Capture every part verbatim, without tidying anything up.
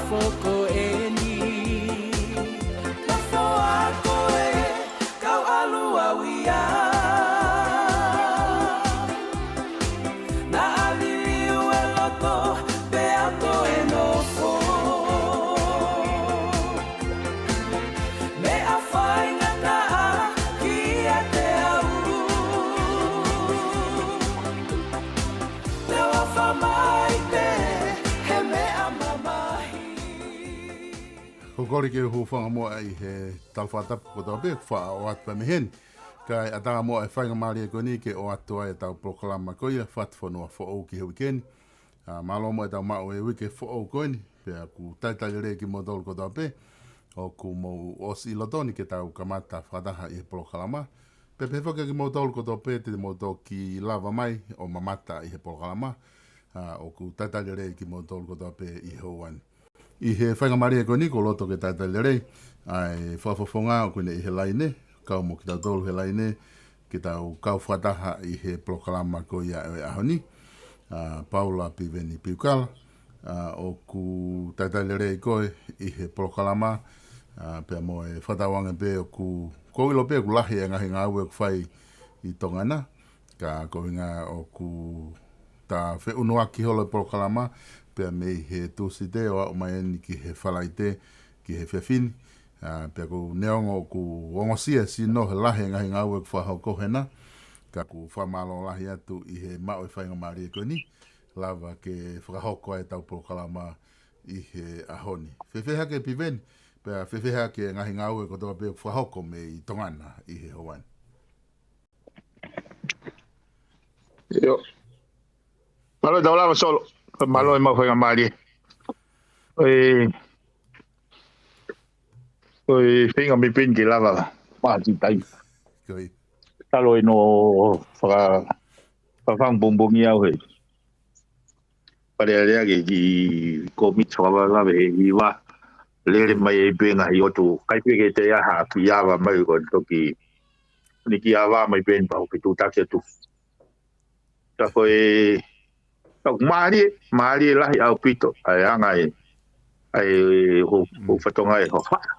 Foko eni, na foa ko e kau alu au ia. Na aliliu e loto, pea ko e nofo. Meʻa faingataʻa kiate au. Te u ʻofa mai pē he meʻa mamahi. Ko e kole ke u hūfanga muʻa ʻi he tala fakatapu kotoa pē, faʻa ʻoatu pē mei heni. Kae ʻatā muʻa e faingamālie ko eni ke ʻoatu ai ʻetau polokalama ko ia, Fatufonua Foʻou ki he uike ni. ʻA, mālō muʻa ʻetau maʻu e uike foʻou ko eni, pea ʻoku talitali lelei kimoutolu kotoa pē, ʻoku mou ʻosi ʻi loto ni ke tau kamata fakataha ʻi he polokalama. Pea pehē foki kimoutolu kotoa pē te mou toki lava mai ʻo mamata ʻi he polokalama, ʻa, ʻoku talitali lelei kimoutolu kotoa pē ʻi he houa ni. ʻI he faingamālie ko eni ʻoku ou loto ke talitali lelei ʻa e fakafofonga ʻoku ne ʻi he laine, kau mo kitautolu he laine, ke tau kau fakataha ʻi he polokalama ko ia ʻo e ʻaho ni, ʻa, Paula Piveni Piukala, ʻa, ʻoku talitali lelei koe ʻi he polokalama, ʻa, pea mo e fakatauange pē ʻoku, ʻoku ou ʻilo pē ʻoku lahi e ngaahi ngāue ʻoku fai ʻi Tonga na, ka ko e ʻuhinga ʻoku ta feʻunuaki holo e polokalama, pea mei he Tūsite ʻo aʻu mai eni ki he Falaite, ki he efiafi ni, ʻa, pea ʻoku ou neongo ʻoku ongosia e sino he lahi e ngaahi ngāue ʻoku fakahoko hena, ka ʻoku ou fakamālō lahi atu ʻi he maʻu e faingamālie ko eni, lava ke fakahoko ai ʻetau polokalama ʻi he ʻaho ni. Fēfē hake Piveni, pea fēfē hake e ngaahi ngāue kotoa pē ʻoku fakahoko mei Tonga na ʻi he houa ni. ʻIo. Mālō e tau lava Solo. Mālō e maʻu faingamālie. ʻOi, ʻoi feinga mei Piveni ke lava. Māti tai. Ko ia. Talo ʻi hono faka-, fakafangu bumbungi au he Fale Alea ke ki kōmiti fakavavevave he hiva. Lele mai e penga hi otu. Kai pē ke te aha ki ava mai ko toki. Ni ki ava mai Piveni pau ke tūtaki atu. Ka ko e, ka ʻoku mālie, mālie lahi ʻaupito, ʻa e anga e, ʻa e ho, ho fatongia e hohaʻa.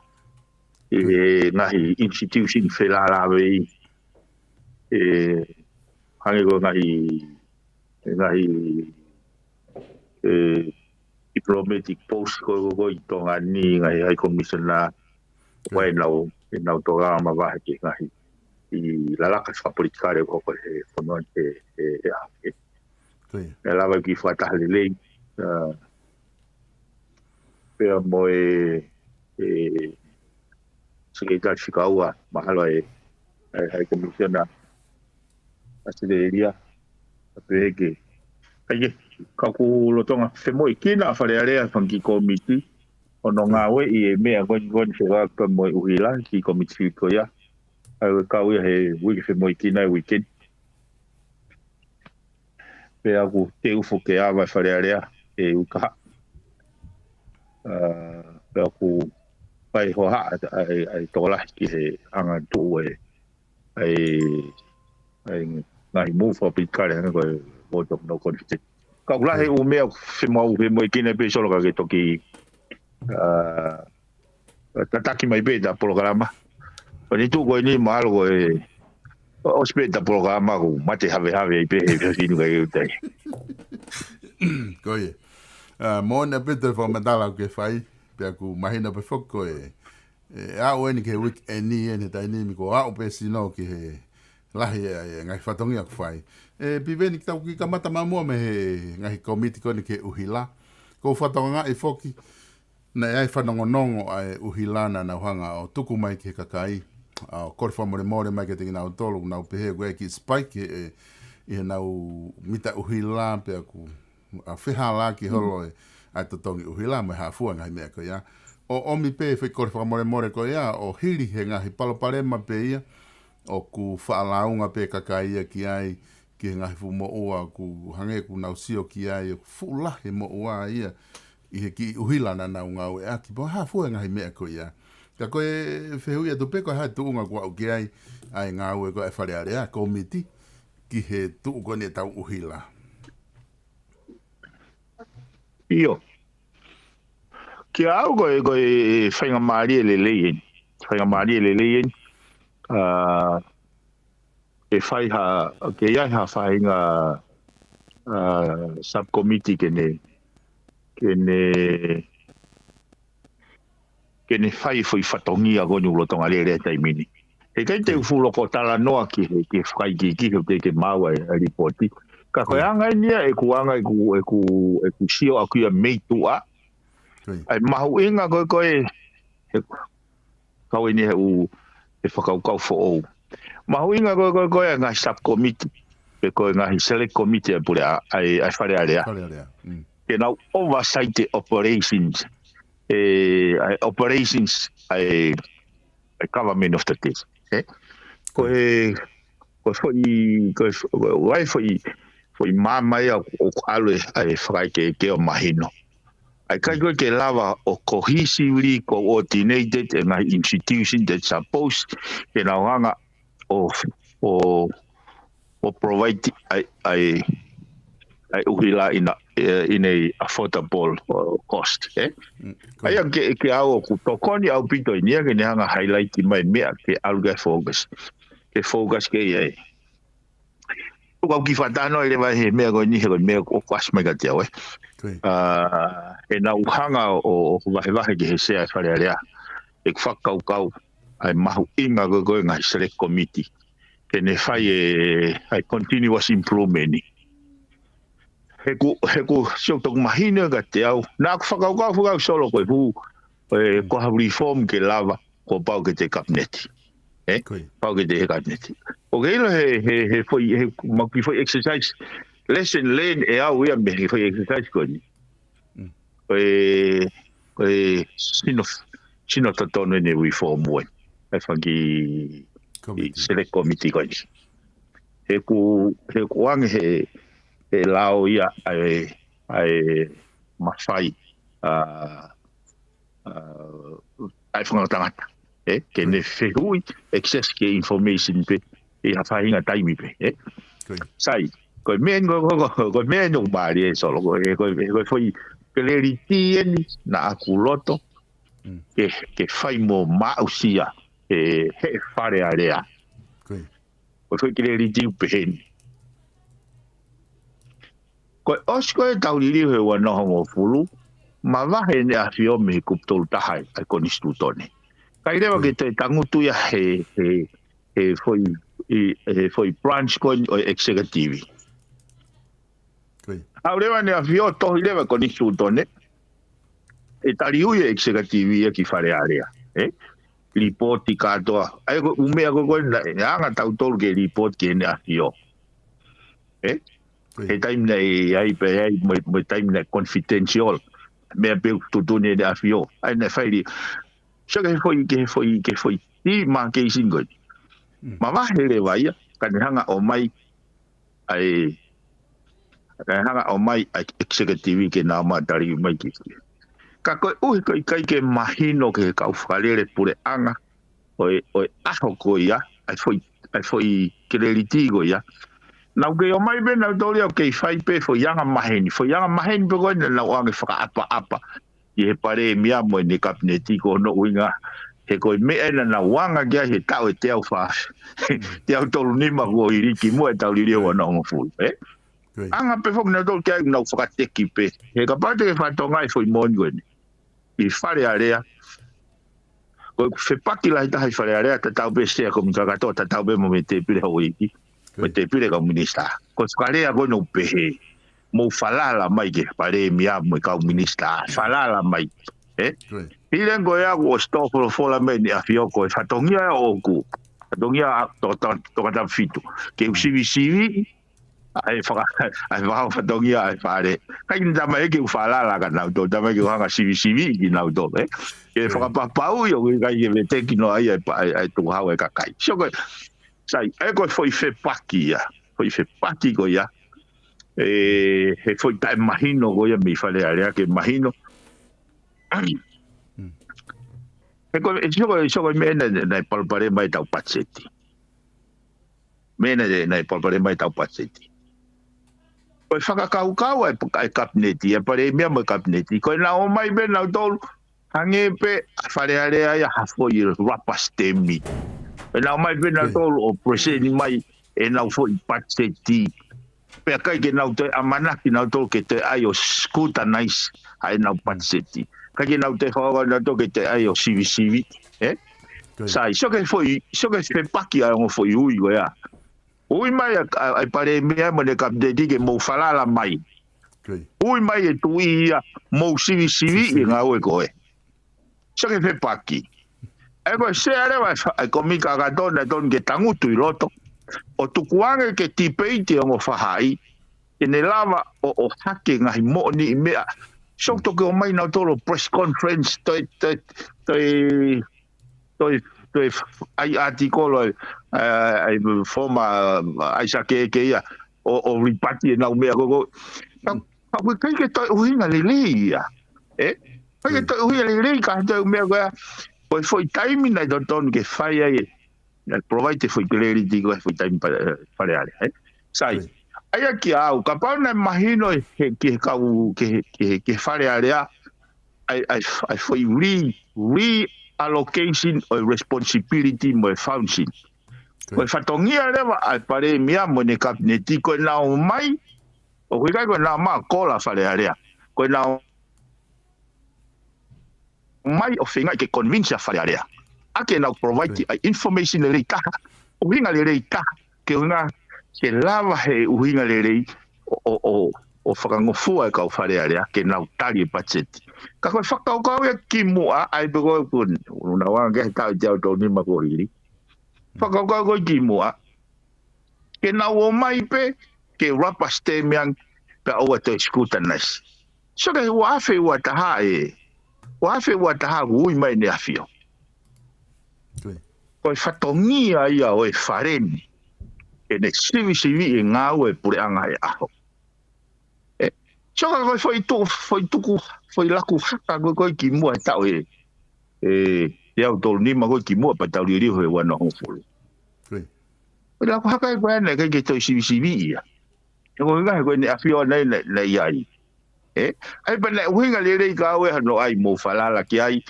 ʻI he ngaahi institution felālāveʻi, ʻe, hangē ko e ngaahi, e ngaahi, ʻe, diplomatic post ko, ko, ko ʻi Tonga ni, ngaahi high commissioner, ko e nau, e nau toka mavahe ki he ngaahi, ʻi lalaka fakapolitikale ko, ko e fonua he, he, he, he, Ko ia. ʻE lava ki fakataha lelei, ʻa, pea mo e, e, Sekelitali Fika Ua, mahalo e, e, High Commissioner ʻAositelēlia, ʻa pehē ke. ʻAi ke, ka ʻoku lolotonga femoʻuekina ʻa Fale Alea fanga kiʻi kōmiti, ʻo nau ngāueʻi e meʻa ko eni ko eni fekauʻaki pea mo e ʻuhila, kiʻi kōmiti ko ia. ʻA ia ʻe kau ia he uike femoʻuekina e uike ni. Pea ʻoku teu foki ke ava e Fale Alea he uike kahaʻu. ʻA, pea ʻoku fai hohaʻa ʻa e, ʻa e tokolahi ki he anga tuʻu e, ʻa e, ʻa e ngaahi move fakapolitikale hangē ko e vote of no confidence. Ka ʻoku lahi e ʻū meʻa ʻoku femoʻu, femoʻuekina pē Solo ka ke toki, ʻa, tataki mai pē ʻeta polokalama. Ko eni tuʻu ko eni mahalo ko e, ʻo, ʻosi pē ʻeta polokalama ʻoku mate havehave ai pē he fefinu kai utai. Ko ia. ʻA, moʻoni pē toe fakamatala ʻoku ke fai, pea ʻoku mahino pē foki ko e, ʻe aʻu eni ki he uike eni eni he taimi ni ko e aʻu pē sino ki he lahi e, e ngaahi fatongia ʻoku fai. ʻE, Piveni, tau kiʻi kamata muʻa mei he ngaahi kōmiti ko eni ki he ʻuhila. ʻOku ou fakatokangaʻi foki, naʻe ʻi ai e fanongonongo ʻa e ʻuhila naʻa nau hanga ʻo tuku mai ki he kakai. ʻA, ʻo kole fakamolemole mai kiate kinautolu, nau pehē ʻoku ʻi ai e kiʻi spike he, ʻi heʻenau mita ʻuhila pea ʻoku, ʻa, fehālaaki holo e, ʻa e totongi ʻuhila mo e hafua e ngaahi meʻa ko ia. ʻO ʻomi pē foʻi kole fakamolemole ko ia, ʻo hili he ngaahi palopalema pē ia, ʻoku faʻa lāunga pē kakai ia ki ai, ki he ngaahi fuʻu moʻua ʻoku hangē ʻoku nau sio ki ai, ʻoku fuʻu lahi e moʻua ia, ʻi he kiʻi ʻuhila naʻa nau ngāueʻaki, pea hafua e ngaahi meʻa ko ia. Ka ko e fehuʻi atu pē ko e hā e tuʻunga ʻoku aʻu ki ai, ʻa e ngāue ko ē ʻa e Fale Alea, kōmiti, ki he tuʻu ko eni ʻetau ʻuhila. ʻIo. Kiate au ko e, ko e faingamālie lelei eni. Faingamālie lelei eni. ʻA, ke fai ha, ke ʻi ai ha faʻahinga, ʻa, subcommittee ke ne, ke ne, ke ne fai foʻi fatongia ko eni ʻoku lolotonga lele he taimi ni. He ʻikai te u fuʻu loko talanoa ki he, ki he fakaikiiki he ʻoku teʻeki ke maʻu ʻa e, ʻa e lipooti. Ka ko e anga eni ia ʻeku anga ʻeku, ʻeku, ʻeku sio ʻaʻaku ia mei tuʻa. ʻA e mahuʻinga ko e, ko e, he, kau eni he ʻū, he fakakaukau foʻou. Mahuʻinga ko e, ko e, ko e ngaahi subcommittee, pe ko e ngaahi select committee ʻa e pule ʻa, ʻa e, ʻa e Fale Alea. Fale Alea. Mm. Ke nau oversight e operations, e, ʻa e operations, ʻa e, ʻa e government of the day. Eh? Ko e, ko e foʻi, ko e fo-, ko e ʻai foʻi, foʻi māmā ia ʻoku ʻalu e, ʻa e fakaʻekeʻeke ʻo mahino. ʻA e ʻikai ko e ke lava ʻo cohesively coordinated e ngaahi institution that suppose ke nau hanga ʻo, ʻo, ʻo provide ʻa e, ʻa e, ʻa e ʻuhila ʻi ha, eh, in a affordable, uh, cost, eh? Mm, ʻA ia ke, ke au ʻoku tokoni ʻaupito eni ia ke ne hanga highlight mai meʻa ke ʻalu ke focus. Ke focus ke ia e. ʻOku ou kiʻi fakatalanoa leva he meʻa ko eni he ko e meʻa ʻoku ʻasi mai kiate au, eh. Ko ia. ʻA, ʻenau hanga ʻo, ʻo vahevahe ki he sea e Fale Alea. ʻEku fakakaukau, ʻa e mahuʻinga ko e, ko e ngaahi select committee. Ke ne fai e, ʻa e continuous improvement ni. He ʻoku, he ʻoku sio toku mahino kiate au. Naʻá ku fakakaukau, fakakaukau Solo ko e hū, e, ko ha reform ke lava, kuo pau ke toe kapineti. Eh? Ko ia. Pau ke toe he kapineti. ʻOku ke ʻilo he, he, he foʻi, he mau kiʻi foʻi exercise. Lesson learned ʻe au ia mei he foʻi exercise ko eni. Mm. Ko e, ko e sino, sino totonu eni reform ʻo e. ʻA e fanga kiʻi, kiʻi Committee. Select committee ko eni. He ʻoku, he ʻoku ʻoange he, he lao ia ʻa e, ʻa e mafai, ʻa, ʻa, ʻa e fanga tangata. Eh, ke ne fehuʻi, access ki he information pē, ʻi ha faʻahinga taimi pē, eh. Ko ia. Sai, ko e meʻa eni, ko, ko, ko, ko e meʻa eni ʻoku mālie Solo, ko e, ko e, ko e foʻi clarity eni naʻá ku loto, Mm. ke, ke fai mo maʻusia, e, he Fale Alea. Ko ia. Ko e foʻi clarity ʻoku pehē ni. Ko e ʻosi ko ē ʻetau liliu he ua noa hongofulu, mavahe ʻEne ʻAfio mei he kupu tolu taha ʻa e Konisitūtone. ʻIkai leva ke toe tangutu ia he, he, he foʻi, ʻi, he foʻi branch ko eni ʻo e executive. Ko ia. Haʻu leva ʻEne ʻAfio tohi leva Konisitūtone, ʻe taliui e executive ia ki Fale Alea, eh? Lipooti kātoa. ʻA ia ko e ʻū meʻa ko ē ko ē naʻe anga tautolu ke lipooti ki heʻene ʻAfio. Eh? Ko ia. He taimi naʻe ʻi ai pē ai, mo, mo e taimi naʻe confidential. Meʻa pē ʻoku tuʻutuʻuni ʻEne ʻAfio. ʻA ia naʻe faili. So ke foʻi, ke foʻi, ke foʻi, ʻi ma ke isin ko ē. Mm. Mavahe leva ia, ka ne hanga ʻo mai, ʻa e, ka ne hanga ʻo mai ʻa e executive ke nau ō mai tali mai ki. Ka koeʻuhi ko e ʻikai ke mahino ki he kau fakalele puleʻanga ʻo e, ʻo e ʻaho ko ia, ʻa e foʻi, ʻa e foʻi clarity ko ia. Nau kei ō mai pē nautolu ia ʻo kei fai pē foʻi anga maheni, foʻi anga maheni pē ko ē naʻa nau ō ange fakaʻapaʻapa ʻi he Palēmia mo ʻene Kapineti ko hono ʻuhinga. He ko e meʻa ē naʻa nau anga ki ai he taʻu ʻe teau fā, teau tolu nima kuo hili kimuʻa ʻetau liliu ua noa hongofulu, eh? Ko ia. Anga pē foki nautolu ki ai nau fakateki pē. He kapau te ke fakatokangaʻi foʻi moʻoni ko eni. ʻI Fale Alea. Ko e fepaki lahi taha ʻi Fale Alea, tatau pē Sea Komiti Kakato, tatau pē mo e Tēpile Houʻeiki. Ko ia. Mo e Tēpile kau Minisitā. Ko e fakalea ko ē naʻá ku pehē. Mou falala mai ki he Palēmia mo e kau Minisitā. Falala mai. Eh? Ko ia. Hili ange ko ia kuo ʻosi tō folofola mai ʻEne ʻAfio ko e fatongia ʻoku. Fatongia ʻa to, to, Tongatapu fitu. Ke u sivisiviʻi, ʻa e faka-, ʻa e faka-, fatongia ʻa e Fale. ʻIkai ke ne talamai ke u falala kia nautolu, talamai ke u hanga ʻo sivisiviʻi kinautolu, eh? Ke fakapapauʻi ʻoku ʻikai ke veteki noa ai ʻa e pa-, ʻa e, ʻa e tukuhau ʻa e kakai. So ko e, sai, ʻa e ko e foʻi fepaki ia, foʻi fepaki ko ia. ʻE, he foʻi taʻemahino ko ia mei Fale Alea ke mahino. Mm. He ko e, so ko e, so ko e meʻa naʻe, naʻe palopalema ʻetau patiseti. Meʻa naʻe, naʻe palopalema ʻetau patiseti. Ko e fakakaukau ʻa e, ʻa e Kapineti, ʻa e Palēmia mo e Kapineti. Ko ʻenau ō mai pē nautolu, Hangē pē ʻa Fale Alea ia ha foʻi rubber stamp. ʻE nau ō mai pē nautolu ʻo present mai ʻenau foʻi patiseti. Pea ʻikai ke nau toe ʻamanaki nautolu ke toe ʻai ʻo scrutinize ʻa ʻenau patiseti. ʻIkai ke nau toe fakakaukau nautolu ke toe ʻai ʻo sivisiviʻi, ē? Sai, sio ki he foʻi, sio ki he fepaki ʻa e ongo foʻi ui ko ia. Ui mai ʻa, ʻa, ʻa e Palēmia mo ʻene Kapineti ke mou falala mai. Ui mai e tuʻi ia, mou sivisiviʻi e ngāue ko ē. Sio ki he fepaki. ʻE ko e sea leva ʻa e fa-, ʻa e Kōmiti Kakato naʻe tonu ke tangutu ʻi loto ʻo tukuange ke tipeiti e ongo faʻahi, ke ne lava ʻo, ʻo ʻohake ngaahi moʻoniʻi meʻa. Sio toki ō mai nautolu press conference, toe, toe, toe, toe, toe ʻai ʻātikolo, ʻa e, ʻa e former, ʻa e ʻaisake ke ia, ʻo, ʻo rebut ʻenau meʻa ko ē. Ka, ka ʻoku ʻikai ke toe ʻuhinga lelei ia. Ē? ʻIkai ke toe ʻuhinga lelei ka toe meʻa ko ia. Ko e foʻi taimi naʻe totonu ke fai ai, naʻe provide e foʻi clarity ko e foʻi taimi pa-, Fale Alea, ē? Sai. ʻA ia kia au, kapau naʻe mahino he, ki he kau, ki he, ki he, ki he Fale Alea, ʻa e, ʻa e, ʻa e foʻi re-, reallocation ʻo e responsibility mo e function. Ko e fatongia leva ʻa e Palēmia mo ʻene Kapineti, ko ʻenau ō mai, ʻoku ʻikai ko ʻenau ō mai ʻo kola Fale Alea. Ko ʻenau ō mai ʻo feingaʻi ke convince ʻa Fale Alea. ʻA ke nau provide ʻa e information lelei taha, ʻuhinga lelei taha, ke ʻuhinga ke lava he ʻuhinga lelei ʻo, ʻo, ʻo, ʻo fakangofua e kau Fale Alea ke nau tali e patiseti. Ka ko e fakakaukau ia kimuʻa, ʻa ia pē ko ē ʻoku, ʻoku nau anga ke he taʻu ʻe teau tolu nima kuo hili. Fakakaukau ko ē kimuʻa, ke nau ō mai pē, ke rubber stamp ange, pea ʻoua toe scrutinize. Sio ki he ua afe ua taha ē, ua afe ua taha ʻoku ui mai ʻEne ʻAfio. Ko e fatongia ia ʻo e Fale ni, ke ne sivisiviʻi e ngāue e puleʻanga he ʻaho. Ē, sio ka ko e foʻi tu-, foʻi tuku, foʻi laku haka ko ē ko ē kimuʻa he taʻu ē, ʻe teau tolu nima ko ē kimuʻa pea tau liliu he ua noa hongofulu. Foʻi laku haka ē ko ē naʻe ʻikai ke toe sivisiviʻi ia. He ko e ʻuhinga he ko ʻEne ʻAfio naʻe, naʻe, naʻe ʻi ai. Ē, ʻa ia pea naʻe ʻuhinga lelei ka ʻoua ʻe hano ʻai mou falala ki ai.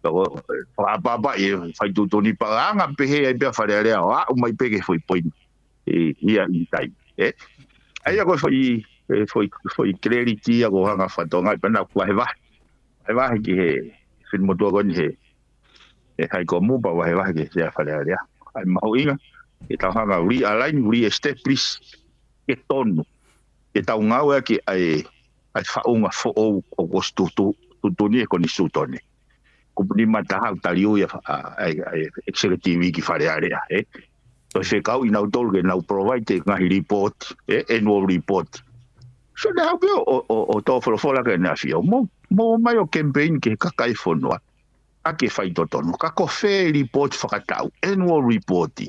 Ka ko, ē, fakaʻapaʻapaʻi e fai tuʻutuʻuni pea anga pehē ai pea Fale Alea ʻo aʻu mai pē ki he foʻi poini. ʻE, ia ʻi tai. Ē, ʻa ia ko e foʻi, ē, foʻi, foʻi clarity ia ko e hanga fatongia pea naʻa ku vahevahe. Vahevahe ki he finemotuʻa ko eni he, he Haikumu pea vahevahe ki he Sea Fale Alea. ʻA ia mahuʻinga ke tau hanga realign, reestablish, ke tonu, ke tau ngāueʻaki ʻa e, ʻa e faʻunga foʻou ʻoku ʻosi tuʻutu-, tuʻutuʻuni ʻe he Konisitūtone. Kupu nima taha ʻoku tali ui ʻa, ʻa, ʻa, ʻa e executive ki Fale Alea, ē. Toe fekauʻi nautolu ke nau provide e ngaahi report, ē, annual report. So naʻe haʻu pē ʻo, ʻo, ʻo, ʻo tō folofola ki ʻEne ʻAfio. Mou, mou ō mai ʻo campaign ki he kakai e fonua. ʻA ke fai totonu. Ka ko fē report fakataʻu, annual report.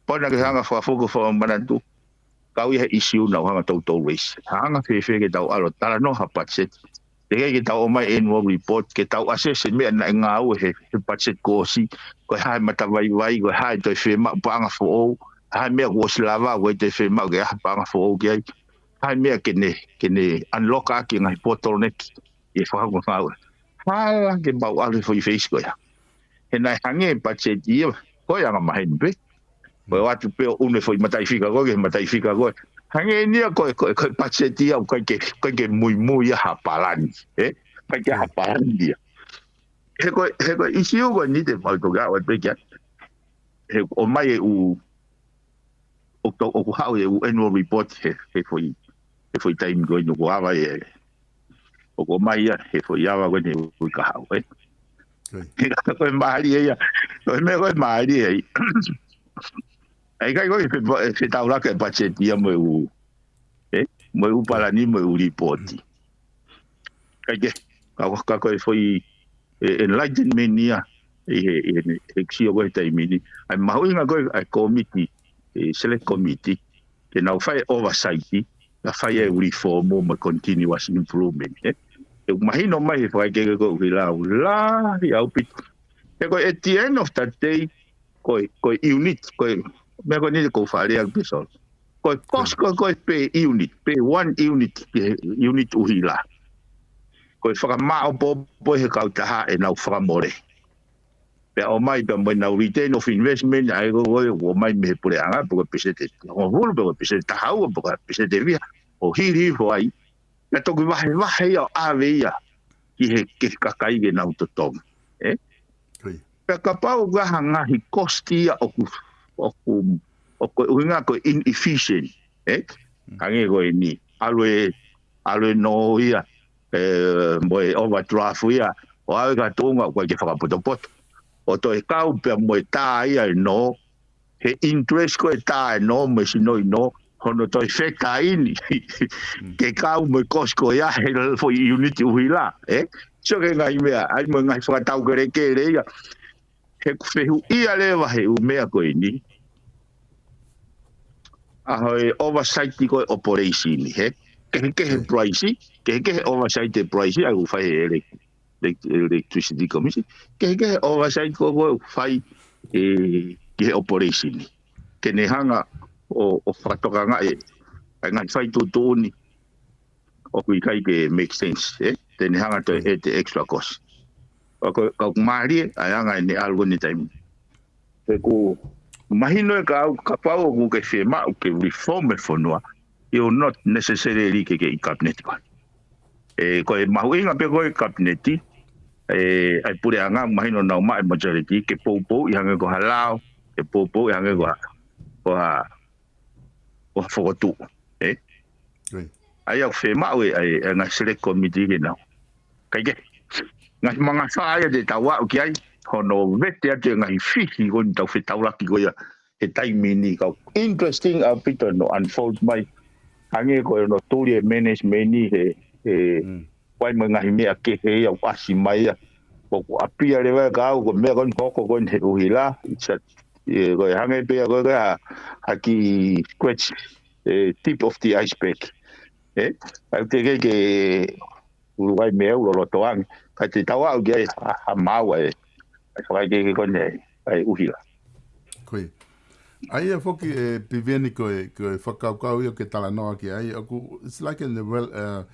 Pau naʻa ke hanga fakafoki fakamanatu. Kau ia he issue naʻa ku hanga toutou raise. Hanga fēfē ke tau ʻalu ʻo talanoa ha budget. Teʻeki ke tau ō mai annual report, ke tau assess e meʻa naʻe ngāue he, he budget kuo ʻosi. Ko e hā e matavaivai, ko e hā e toe fiemaʻu paʻanga foʻou. Hā e meʻa kuo ʻosi lava, ko e toe fiemaʻu ke ʻai ha paʻanga foʻou ki ai. Hā e meʻa ke ne, ke ne unlock ʻaki e ngaahi bottleneck ʻi he fakahoko ngāue. Hala ke mau ʻalu he foʻi phase ko ia. He naʻe hangē e budget ia, ko e anga maheni pē. Ko e ʻoatu pē ʻo ʻunu e foʻi mataʻifika ko ē, ki he mataʻifika ko ē. Hangē eni ia ko e, ko e, ko e budget ia, ʻoku ʻikai ke, ʻikai ke muimui ia ha palani, ē? ʻIkai ke ha palani ia. He ko e, he ko e ʻisiū ko eni te mau toki ʻalu atu pē ki ai. He ʻomai e ʻū, ʻo to-, ʻoku haʻu e ʻū annual report he, he foʻi, he foʻi taimi ko eni ʻoku ava e, ʻoku ʻomai ia he foʻi ava ko eni ʻoku ʻi ka haʻu, ē? He ka ko e mālie ia, ko e meʻa ko e mālie ia. ʻIkai ko e fe-, fetaulaki e budget ia mo e ʻū, ē? Mo e ʻū palani mo e ʻū report. ʻIkai ke, ka, ka ko e foʻi, ē, enlightenment ia, ʻi he, ʻi he, ʻi he sio ko ē he taimi ni. ʻA ia mahuʻinga ko ē, ʻa e kōmiti, ē, select committee, ke nau fai oversight, ka fai e reform mo e continuous improvement, ē. ʻE mahino mai he fakaʻikeke ko ē ʻoku lau, lahi ʻaupito. He ko e at the end of the day, ko e, ko e unit, ko e, meʻa ko eni ko Fale Alea pē solo. Ko e cost ko ē, ko e per unit, per one unit, ki he unit ʻuhila. ko e fakamaʻopoʻopo he kautaha ʻenau fakamole. Pea ʻomai pea mo ʻenau return of investment, ʻa ia ko ē ʻoku ʻomai mei he puleʻanga, pe ko e peseti hongofulu, pe ko e peseti taha ua, pe ko e peseti fiha, ʻo hili hifo ai. Naʻa toki vahevahe ia ʻo ʻave ia ki he, ki he kakai ke nau totongi. Ē? Pea kapau ʻoku ʻi ai ha ngaahi kosti ia ʻoku, ʻoku, ʻoku ʻuhinga ko e inefficient. Ē? Hangē ko eni. ʻAlu e, ʻalu e nō ia, ē, mo e overdraft ia, ʻo ʻave ki ha tuʻunga ʻoku ʻikai ke fakapotopoto. ʻO toe kau pea mo e tā ia e nō, he interest ko e tā e nō mo e sinoʻi nō, hono toe fetāini. Ke kau mo e kosti ko ia he foʻi unit ʻuhila, ē? Sio ki he ngaahi meʻa, ʻa ia mo e ngaahi fakatau kelekele ia. He ʻoku fehuʻia leva he ʻū meʻa ko eni. ʻA hono oversight ko e operation, he? Kehekehe price, kehekehe oversight e price, ʻa ia ʻoku fai he ele-, ele-, Electricity Commission. Kehekehe oversight ko ē ʻoku fai, ē, ki he operation. Ke ne hanga ʻo, ʻo fakatokangaʻi ʻa e ngaahi fai tuʻutuʻuni ʻoku ʻikai ke make sense, ē? Te ne hanga toe ʻai e extra cost. ʻA ia ko e, ka ʻoku mālie ʻa e anga ʻene ʻalu ko eni he taimi. He ʻoku mahino ʻe au kapau ʻoku ke fiemaʻu ke reform e fonua, you not necessarily ke ke ʻi he cabinet ko ē. Ē, ko e mahuʻinga pē ko e cabinet, ē, ʻa e puleʻanga mahino naʻa nau maʻu e majority, ke poupouʻi hangē ko ha lao, ke poupouʻi hangē ko ha, ko ha, ko ha fokotuʻu, ē? ʻA ia ʻoku fiemaʻu ʻe, ʻa e, ʻa e ngaahi select committee ke nau. Kae kehe, ngaahi mangafā ia te tau aʻu ki ai, hono vete atu e ngaahi fihi ko eni tau fetaulaki ko ia he taimi ni, ka ʻoku interesting ʻaupito hono unfold mai. Hangē ko hono tuli e management ni he, he, ʻoku ʻi ai mo e ngaahi meʻa kehe ia ʻoku ʻasi mai ia. ʻOku ʻapia leva ʻe au ko e meʻa ko eni hoko ko eni he ʻuhila. It's a, ē, ko e hangē pē ia ko e, ko e ha, ha kiʻi scratch, ē, tip of the iceberg. Ē? ʻA ia te ke, ke ʻuluaki meʻa ʻoku loloto ange. Ka te tau aʻu ki ai ha, ha maua ē. ʻA e fakaʻekeʻeke ko eni ʻa e ʻuhila. Ko ia. ʻA ia foki ē Pivieni ko e, ko e fakakaukau ia ke talanoa ki ai. ʻOku, it's like in the well, uh,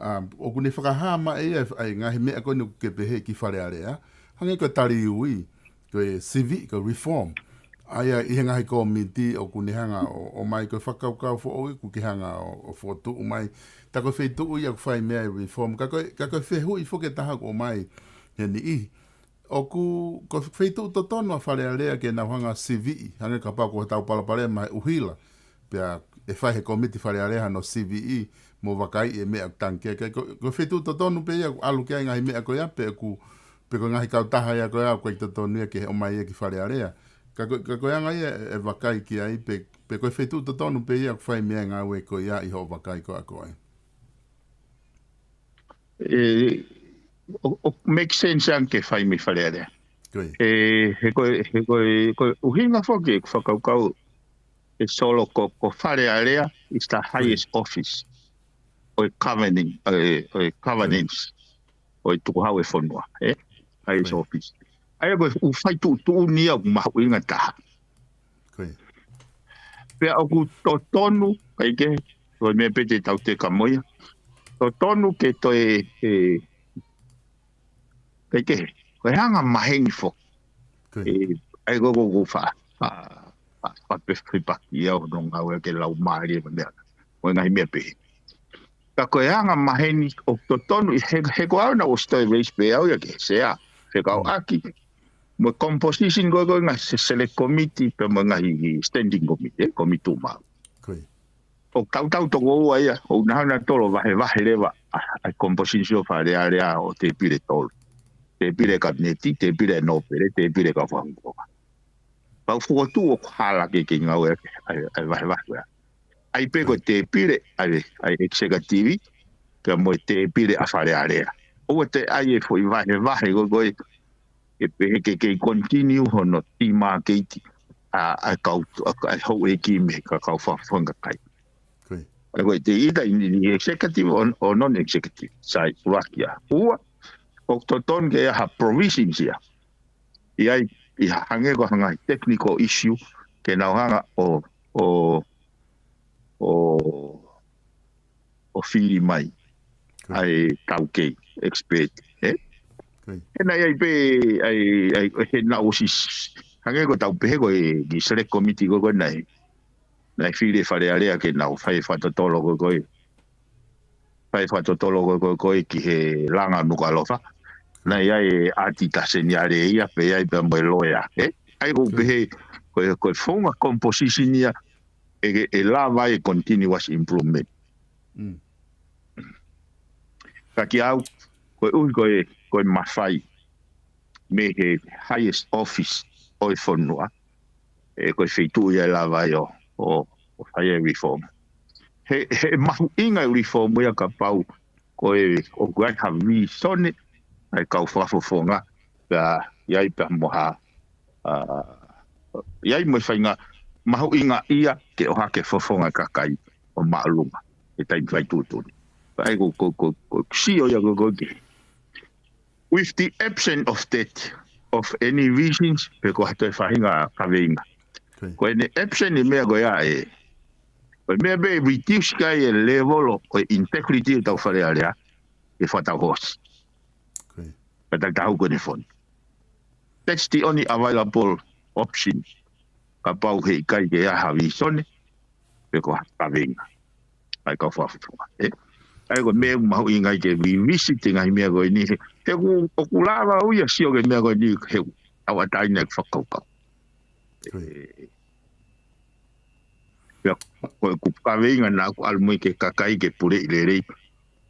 um, ʻoku ne fakahā mai ia ʻa e ngaahi meʻa ko eni ʻoku ke pehē ki Fale Alea. Hangē ko e tali ui, ko e sivi, ko e reform. ʻA ia ʻi he ngaahi kōmiti ʻoku ne hanga ʻo, ʻomai ko e fakakaukau foʻou ʻoku ke hanga ʻo, ʻo fokotuʻu mai. Tā ko e feituʻu ia ʻoku fai mei ai e reform. Ka ko e, ka ko e fehuʻi foki ʻe taha ʻoku ʻomai he niʻihi. ʻOku, ko e feituʻu totonu ʻa Fale Alea ke nau hanga siviʻi, hangē kapau ko ʻetau palopalema he ʻuhila. Pea ʻe fai he kōmiti Fale Alea hano siviʻi mo vakaiʻi e meʻa ʻoku tangi ki ai. Ko, ko e feituʻu totonu pē ia ʻoku ʻalu ki ai e ngaahi meʻa ko ia pe ʻoku, pe ko e ngaahi kautaha ia ko ia ʻoku ʻikai totonu ia ke ʻomai ia ki Fale Alea. Ka ko, ka ko e anga ia ʻe, ʻe vakai ki ai pe, pe ko e feituʻu totonu pē ia ʻoku fai mei ai e ngāue ko ia ʻi hoʻo vakai ko ē ʻa koe. Ē, ʻo, ʻoku make sense ange ke fai mei Fale Alea. Ko ia. Ē, he ko e, he ko e, ko e ʻuhinga foki ʻeku fakakaukau ē Solo ko, ko Fale Alea is the highest office ʻo e governing, ē, ʻo e governance ʻo e tukuhau e fonua, ē? Highest office. ʻA ia ko e ʻū fai tuʻutuʻuni ia ʻoku mahuʻinga taha. Ko ia. Pea ʻoku totonu, kae kehe, ko e meʻa pē te tau teka mo ia. Totonu ke toe, ē, kae kehe, ko e anga maheni foki. Ko ia. Ē, ʻa ia ko, ko, ko fa, fa, fa, fa pe, fepaki ia hono ngāue ke lau mālie mo e meʻa. Mo e ngaahi meʻa pehē. Ka ko e anga maheni ʻoku totonu ʻi he, he ko au naʻa ku ʻosi toe raise pē au ia ke sea. Fekauʻaki mo e composition ko ē ko e ngaahi se-, select committee pea mo e ngaahi standing committee, ē, committee tuʻumaʻu. Ko ia. ʻOku tautau toko ua ia, ʻoku nau hanga ʻo vahevahe leva ʻa, ʻa e composition ʻo Fale Alea ʻo tēpile ʻe tolu. Tēpile ʻa e kapineti, tēpile ʻa e nōpele, tēpile ʻa e kau fakafofonga. Pau fokotuʻu ʻoku hala ke, ke ngāueʻaki ʻa e, ʻa e vahevahe ko ia. ʻAi pē ko e tēpile ʻa e, ʻa e executive, pea mo e tēpile ʻa Fale Alea. ʻOua te ʻai e foʻi vahevahe ko ē ko ē, ʻe pehē ke, ke continue hono demarcate ʻa, ʻa e kau, ʻa, ʻa e houʻeiki mei he kau fakafofonga kakai. Ko ia. ʻA ia ko e te ita in, in executive or, or non-executive, sai, ʻuluaki ia. Ua, ʻoku totonu ke ʻi ai ha provisions ia. ʻI ai, ʻi ha hangē ko ha ngaahi technical issue, ke nau hanga ʻo, ʻo, ʻo, ʻo fili mai. ʻa e taukei, expert, ē? He naʻe ʻi ai pē, ʻa e, ʻa e, he naʻe ʻosi, hangē ko ʻetau pehē ko e ki select committee ko ē ko ē naʻe, naʻe fili ʻe Fale Alea ke nau fai e fakatotolo ko ē ko ē. Fai e fakatotolo ko ē ko ē ko ē ki he langa Nukuʻalofa. Naʻe ʻi ai e ʻAti Taseniale ia pea ʻi ai pea mo e loea, ē? ʻA ia ko u pehē, ko e, ko e founga composition ia, ʻe, ʻe lava e continuous improvement. Ka kiate au, koeʻuhi ko e, ko e mafai mei he highest office ʻo e fonua, ʻe ko e feituʻu ia ʻe lava ai ʻo, ʻo, ʻo fai e reform. He, he mahuʻinga e reform ia kapau ko e, ʻoku ʻi ai ha vīsone ʻa e kau fakafofonga, pea ʻi ai pea mo ha, ʻa, ʻi ai mo e faʻahinga mahuʻinga ia ke ʻohake e fofonga e kakai ʻo māʻolunga he taimi fai tuʻutuʻuni. Pea ʻa ia ko, ko, ko, ko e sio ia ko, ko e ki. With the absence of that, of any visions, pe ko ha toe faʻahinga kaveinga. Ko ʻene absent e meʻa ko ia ē. Ko e meʻa pē ʻe reduce ki ai e level ʻo e integrity ʻo ʻetau Fale Alea, ʻe fakatau hoosi. Ka tau tahu ko ʻene fonu. That's the only available option. Kapau he ʻikai ke ʻi ai ha vīsone, pe ko ha kaveinga ʻa e kau fakafofonga, ē? ʻA ia ko e meʻa ʻoku mahuʻinga ai ke revisit e ngaahi meʻa ko eni, he, he ʻoku, ʻoku lava au ia ʻo sio ki he meʻa ko eni, he ʻoku tauʻatāina e fakakaukau. Ē, pea ko e ʻoku kaveinga naʻa ku ʻalu mo ia ki he kakai ke puleʻi lelei,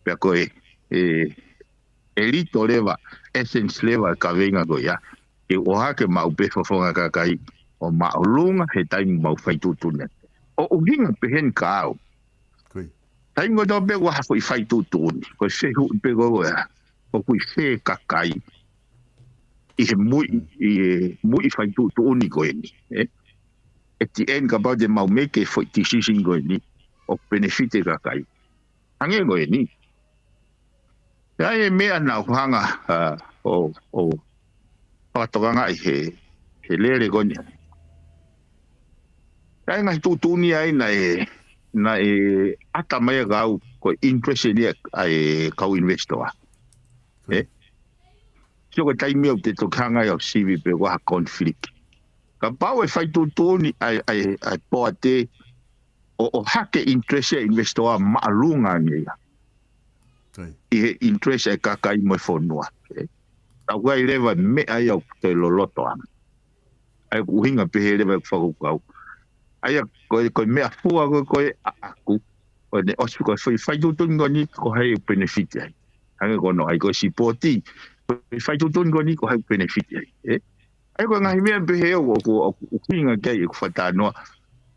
pea ko e, ē, ʻe lito leva, essence leva e kaveinga ko ia. Ke ʻohake maʻu pē fofonga kakai ʻo māʻolunga he taimi mau fai tuʻutuʻuni. ʻO ʻuhinga pehē ni kiate au. Taimi kotoa pē ʻoku ʻi ai ha foʻi fai tuʻutuʻuni, ko e fehuʻi pē ko ia, ʻoku ʻi fē kakai ʻi he muiʻi, ʻi he muiʻi fai tuʻutuʻuni ko eni, ē? At the end kapau te mau make e foʻi decision ko eni, ʻoku benefit e kakai. Hangē ko eni. ʻI ai e meʻa naʻa ku hanga, ʻa, ʻo, ʻo fakatokangaʻi he, he lele ko eni. ʻI ai ngaahi tuʻutuʻuni ai naʻe, naʻe ʻata mai kiate au ko e interest eni ʻa e kau investor. Ē? Sio ko e taimi ʻoku te toki hanga ai ʻo sivi pe ko ha conflict. Kapau ʻe fai tuʻutuʻuni ʻa e, ʻa e, ʻa e poate ʻo, ʻohake interest ʻa e investor māʻolunga ange ia. ʻI he interest ʻa e kakai mo e fonua. Ē? Tau kai leva meʻa ia ʻoku te loloto ange. ʻA ia ʻoku ʻuhinga pehē leva e fakakaukau. ʻA ia ko e, ko e meʻa fua ko e, ko e ʻaʻaku. ʻO ne ʻosi ko e fai, fai tuʻutuʻuni ko eni ko hai ʻoku benefit ai. Hangē ko hono ʻai ko e sipoti. Ko e fai tuʻutuʻuni ko eni ko hai ʻoku benefit ai. Ē? ʻA ia ko e ngaahi meʻa pehē ʻoku, ʻoku, ʻoku ʻuhinga ki ai ʻeku fakatalanoa.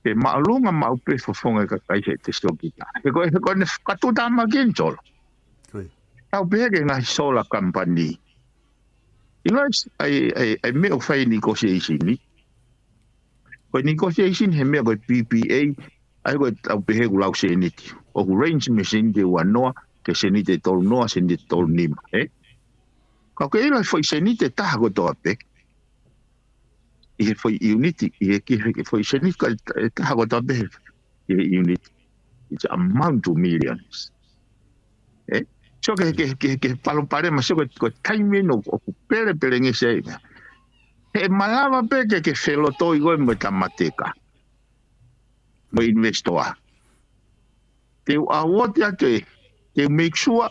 Ke māʻolunga maʻu pē fofonga e kakai he te sokita. He ko e, he ko ʻene fakatuʻutāmaki eni Solo. Tau pehē ki he ngaahi solar company. ʻIlo ʻa e, ʻa e, ʻa e meʻa ʻoku fai negotiation ni. Ko e negotiation he meʻa ko e P P A, ʻa ia ko e tau pehē ʻoku lau seniti. ʻOku range mei he seniti ʻe uanoa, ki he seniti ʻe tolunoa, seniti ʻe tolunima, ē? Ka ʻoku ke ʻilo ʻa e foʻi seniti ʻe taha kotoa pē. ʻI he foʻi unit, ʻi he ki he foʻi seniti ka ʻe taha kotoa pē he, ʻi he unit. It's amount to millions. Ē? So ke, ke, ke, ke palopalema, so ko e, ko e taimi eni ʻoku, ʻoku pelepelengesi ai. He malava pē ke, ke felotoi koe mo e tama teka. Mo e investor. Te u ʻauoti atu ē, te u make sure.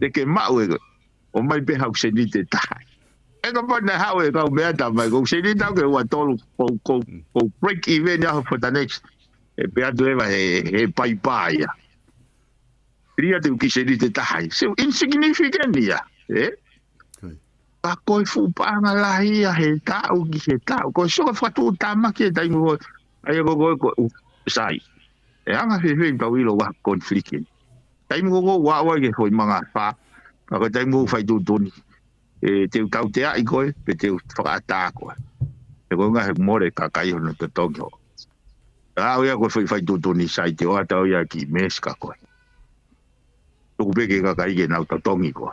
Te ke maʻu ē, ʻomai pē haʻo seniti ʻe taha. ʻE kapau naʻe haʻu e kau meʻa tama, ko e seniti au ke ua tolu, ko, ko, ko break even ia for the next. ʻE pehē atu ē he, he paipai ia. Lia te u kiʻi seniti ʻe taha. So insignificant ia, ē? Ka ko e fuʻu paʻanga lahi ia he taʻu ki he taʻu. Ko e sio ko e fakatuʻutāmaki e taimi ko ē. ʻA ia ko e, ko e, ko e, u, sai. ʻE anga fēfē ʻetau ʻilo ʻa e conflict eni. Taimi ko ē ʻoku ou ʻave ki he foʻi mangafā. Ka ko e taimi ʻoku ou fai tuʻutuʻuni. ʻE te u tauteaʻi koe, pe te u fakaʻatā koe. He ko e ngaahi mole kakai hono totongi ho. ʻA ia ko e foʻi fai tuʻutuʻuni sai te u ʻoatu ia ki mesi ka koe. Tuku pē ki he kakai ke nau totongi koe.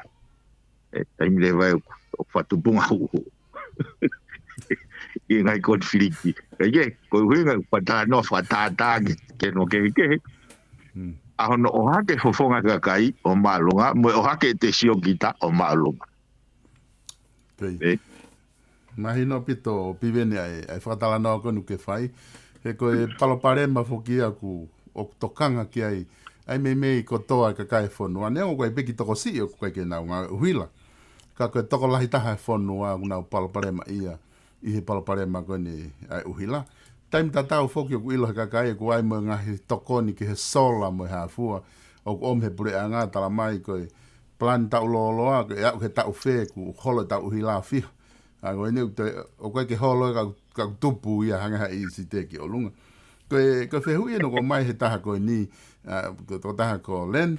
ʻE, taimi leva ē ʻoku fakatupunga huhu. ʻI he ngaahi conflict. ʻIkai ke, ko e ʻuhinga, fakatalanoa, fakatātā ke, ke no kehekehe. ʻa hono ʻohake fofonga kakai ʻo māʻolunga, mo e ʻohake ʻete siokita ʻo māʻolunga. Mahino ʻaupito Piveni ʻa e fakatalanoa ko eni ʻoku ke fai. He ko e palopalema foki ia ʻoku tokanga ki ai ʻa e meimei kotoa e kakai e fonua. Neongo ko e peki tokosiʻi ʻoku ʻikai ke nau ngāue ʻuhila. Ka ko e tokolahi taha e fonua ʻoku nau palopalema ia ʻi he palopalema ko eni ʻa e ʻuhila. Taimi tatau foki ʻoku ʻilo he kakai ʻoku ʻi ai mo e ngaahi tokoni ki he sola mo e hā fua. ʻOku ʻomi he puleʻanga tala mai ko e palani taʻu lōloa, ko e aʻu he taʻu fē kuo holo e taʻu ʻuhila fiha. ʻA ko eni ʻoku ʻikai ke holo ka ʻoku tupu ia hangē ha ʻi siteki ʻolunga. Ko e fehuʻi ʻeni ʻoku ʻomai he taha ko eni, ko e tokotaha ko Len,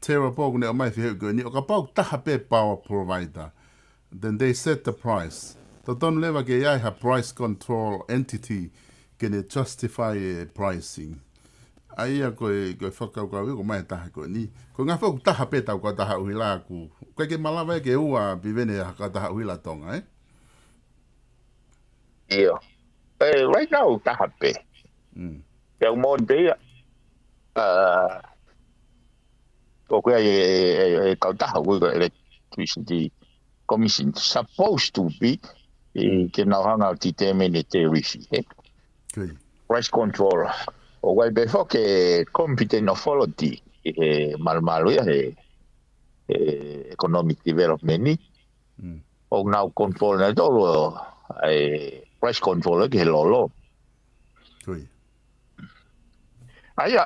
Terra Paul, ʻoku ne ʻomai fehuʻi ko eni, ʻo kapau taha pē power provider, then they set the price. Totonu leva ke ʻi ai ha price control entity ke ne justify e pricing. ʻA ia ko e, ko e fakakaukau ia ʻoku ʻomai he taha ko eni. Ko e ngaahi foʻi taha pē tau kautaha ʻuhila ʻoku ʻikai ke malava ia ke ua Piveni ha kautaha ʻuhila Tonga, ē? ʻIo. ʻE, right now, taha pē. Mm. Pea ʻoku mō te ia, ʻa, ʻoku ʻi ai e, e, e kautaha, ʻoku ʻi ai ko e Electricity Commission, supposed to be, ʻi ke nau hanga ʻo determine e tariff, ē? Price control. ʻOku ʻi ai pē foki e competent authority, ʻi he malumalu ia he, he economic development ni. Mm. ʻOku nau control naʻe tolu ʻa e price control ki he lolo. ʻA ia,